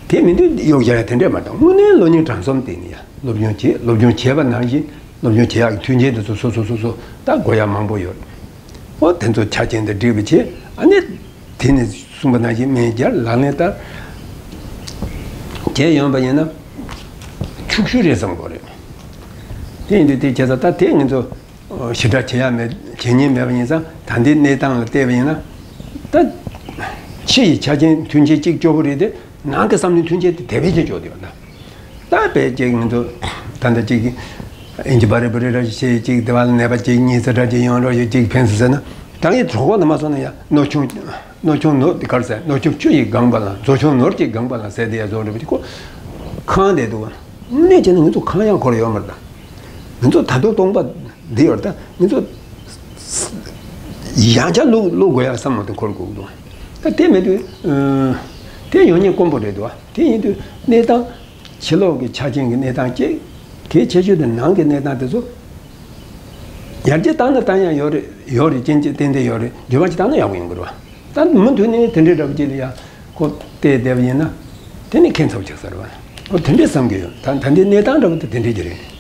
དེ་མི་འདུག་གཡོག་བྱ་ཡ་དེ་འདྲས་མ་གཏོགས། དངོས་གནས་བློ་སྙིང་བྲང་གསུམ་དེ་ནི་ཡ་སློབ་སྦྱོང་བྱེད། སློབ་སྦྱོང་བྱས་པ་ནང་བཞིན་སློབ་སྦྱོང་བྱེད་ཡག་གི་མཐུན་རྐྱེན་དེ་ཚོ་སོ་སོ་སོ་སོ་ད་དགོས་ཡ་མང་པོ་ཡོད། ཨོ་དེ་ཚོ་ཆ་རྐྱེན་དང་འགྲིག་པ་བྱེད། ཨ་ནི་དེ་ནི་གསུངས་པ་ནང་བཞིན་སྨན་སྦྱར་ལག་ལེན་བསྟར་བྱས་ཡོང་པ་ཡིན་ན་ཕྱུགས་ཤོས་རེད་བསམ་གྱི་ཡོད་རེད། དེ་ཡིན་དུས་དེ་བྱས་ཙང་ད་དེ་ང་ཚོ་ཞེ་དྲག་བྱེད་ཡ་མེད། བྱེད་ཉེན་མེད་པ་ཡིན་ཙང་ད་ལྟའི་གནས་སྟངས་ལ་བལྟས་པ་ཡིན་ན། ད་ཕྱི་ཡི་ཆ་རྐྱེན་མཐུན་རྐྱེན་གཅིག་སྐྱོ་པོ་རེད་དེ། ནང་གི་བསམ་བློའི་མཐུན་རྐྱེན་དེ་དེ་བས་ཀྱང་སྐྱོ་བསྡད་ཡོད་ན། ད་དཔེ་ཅིག་ང་ཚོ་ད་ལྟ་ཅིག་ཨིན་ཇི་བ་རེ་བ་རེ་ར་ཞིག་བྱས། ཅིག་དེ་བ་ལ་ནད་པ་ཅིག་གཉིས་ཙམ་འདྲ་ཅིག་ཡོང་རོགས་ཞིག་ཅིག་ཕན་སོང་ཟེར་ན། ད་ངས་གྲོད་ཁོག་ནས་མ་སོང་ན་ཡང་རྣོ་ཆུང་། རྣོ་ཆུང་ནོར་དེ་གར་ཟེར། རྣོ་ཆུང་བཅུ་ཡིས་གང་བ་ལ། མཛོ་ཆུང་ནོར་གྱིས་གང་བ་ལ་ཟེར་དེ་ཡ་བཟོ་འདྲ་པོ་ཅིག་ཁོ་ཁེངས་བསྡད་འདུག་བ། དངོས་གནས་བྱས་ན་ང་ཚོ་ཁེངས་ཡག་ཁོ་རང་ཡོད་མ་རེད་ད། ང་ཚོ་ད་དུང་སྟོང་པ་འདི་ཡོད་རེད་ད། ང་ཚོ་ཡང་བསྐྱར་བླུག་བླུག་དགོས་ཡག་བསམ་བློ་དེ་འཁོར་དགོས་འདུག་བ། ད་དེ་མེད་དུས་དེ་ཡོང་ཉེན་དཀོན་པོ་རེད་འདུག་བ། དེ་ཡིན་དུས་གནས་སྟངས་ཕྱི་ལོགས་ཀྱི་ཆ་རྐྱེན་གྱི་གནས་སྟངས་གཅིག་གལ་ཆེ་ཤོས་དེ་ནང་གི་གནས་སྟངས་དེ་ཚོ་ཡར་རྒྱས་བཏང་ན་བཏང་ཡག་ཡོད་རེད། ཡོད་རེད། རྐྱེན་གྱིས་ཏན་ཏན་ཡོད་རེད། འགྱུར་བ་ཅིག་བཏང་ན་ཡག་པོ་ཡོང་གི་རེད་བ། ད་མུ་མཐུད་ནས་དེ་འདྲའི་འདྲ་པོ་ཅིག་ལ་ཡ་ཁོ་བལྟས་བསྡད་པ་ཡིན་ན་དེ་ནི་ཁེ་འཚབ་ཆགས་ས་རེད་བ། ཨོ་དེ་འདྲས་བསམ་གྱི་ཡོད། ད་ད་ལྟའི་གནས་སྟངས་འདྲ་པོ་དེ་དེ་འདྲས་ཀྱི་རེད།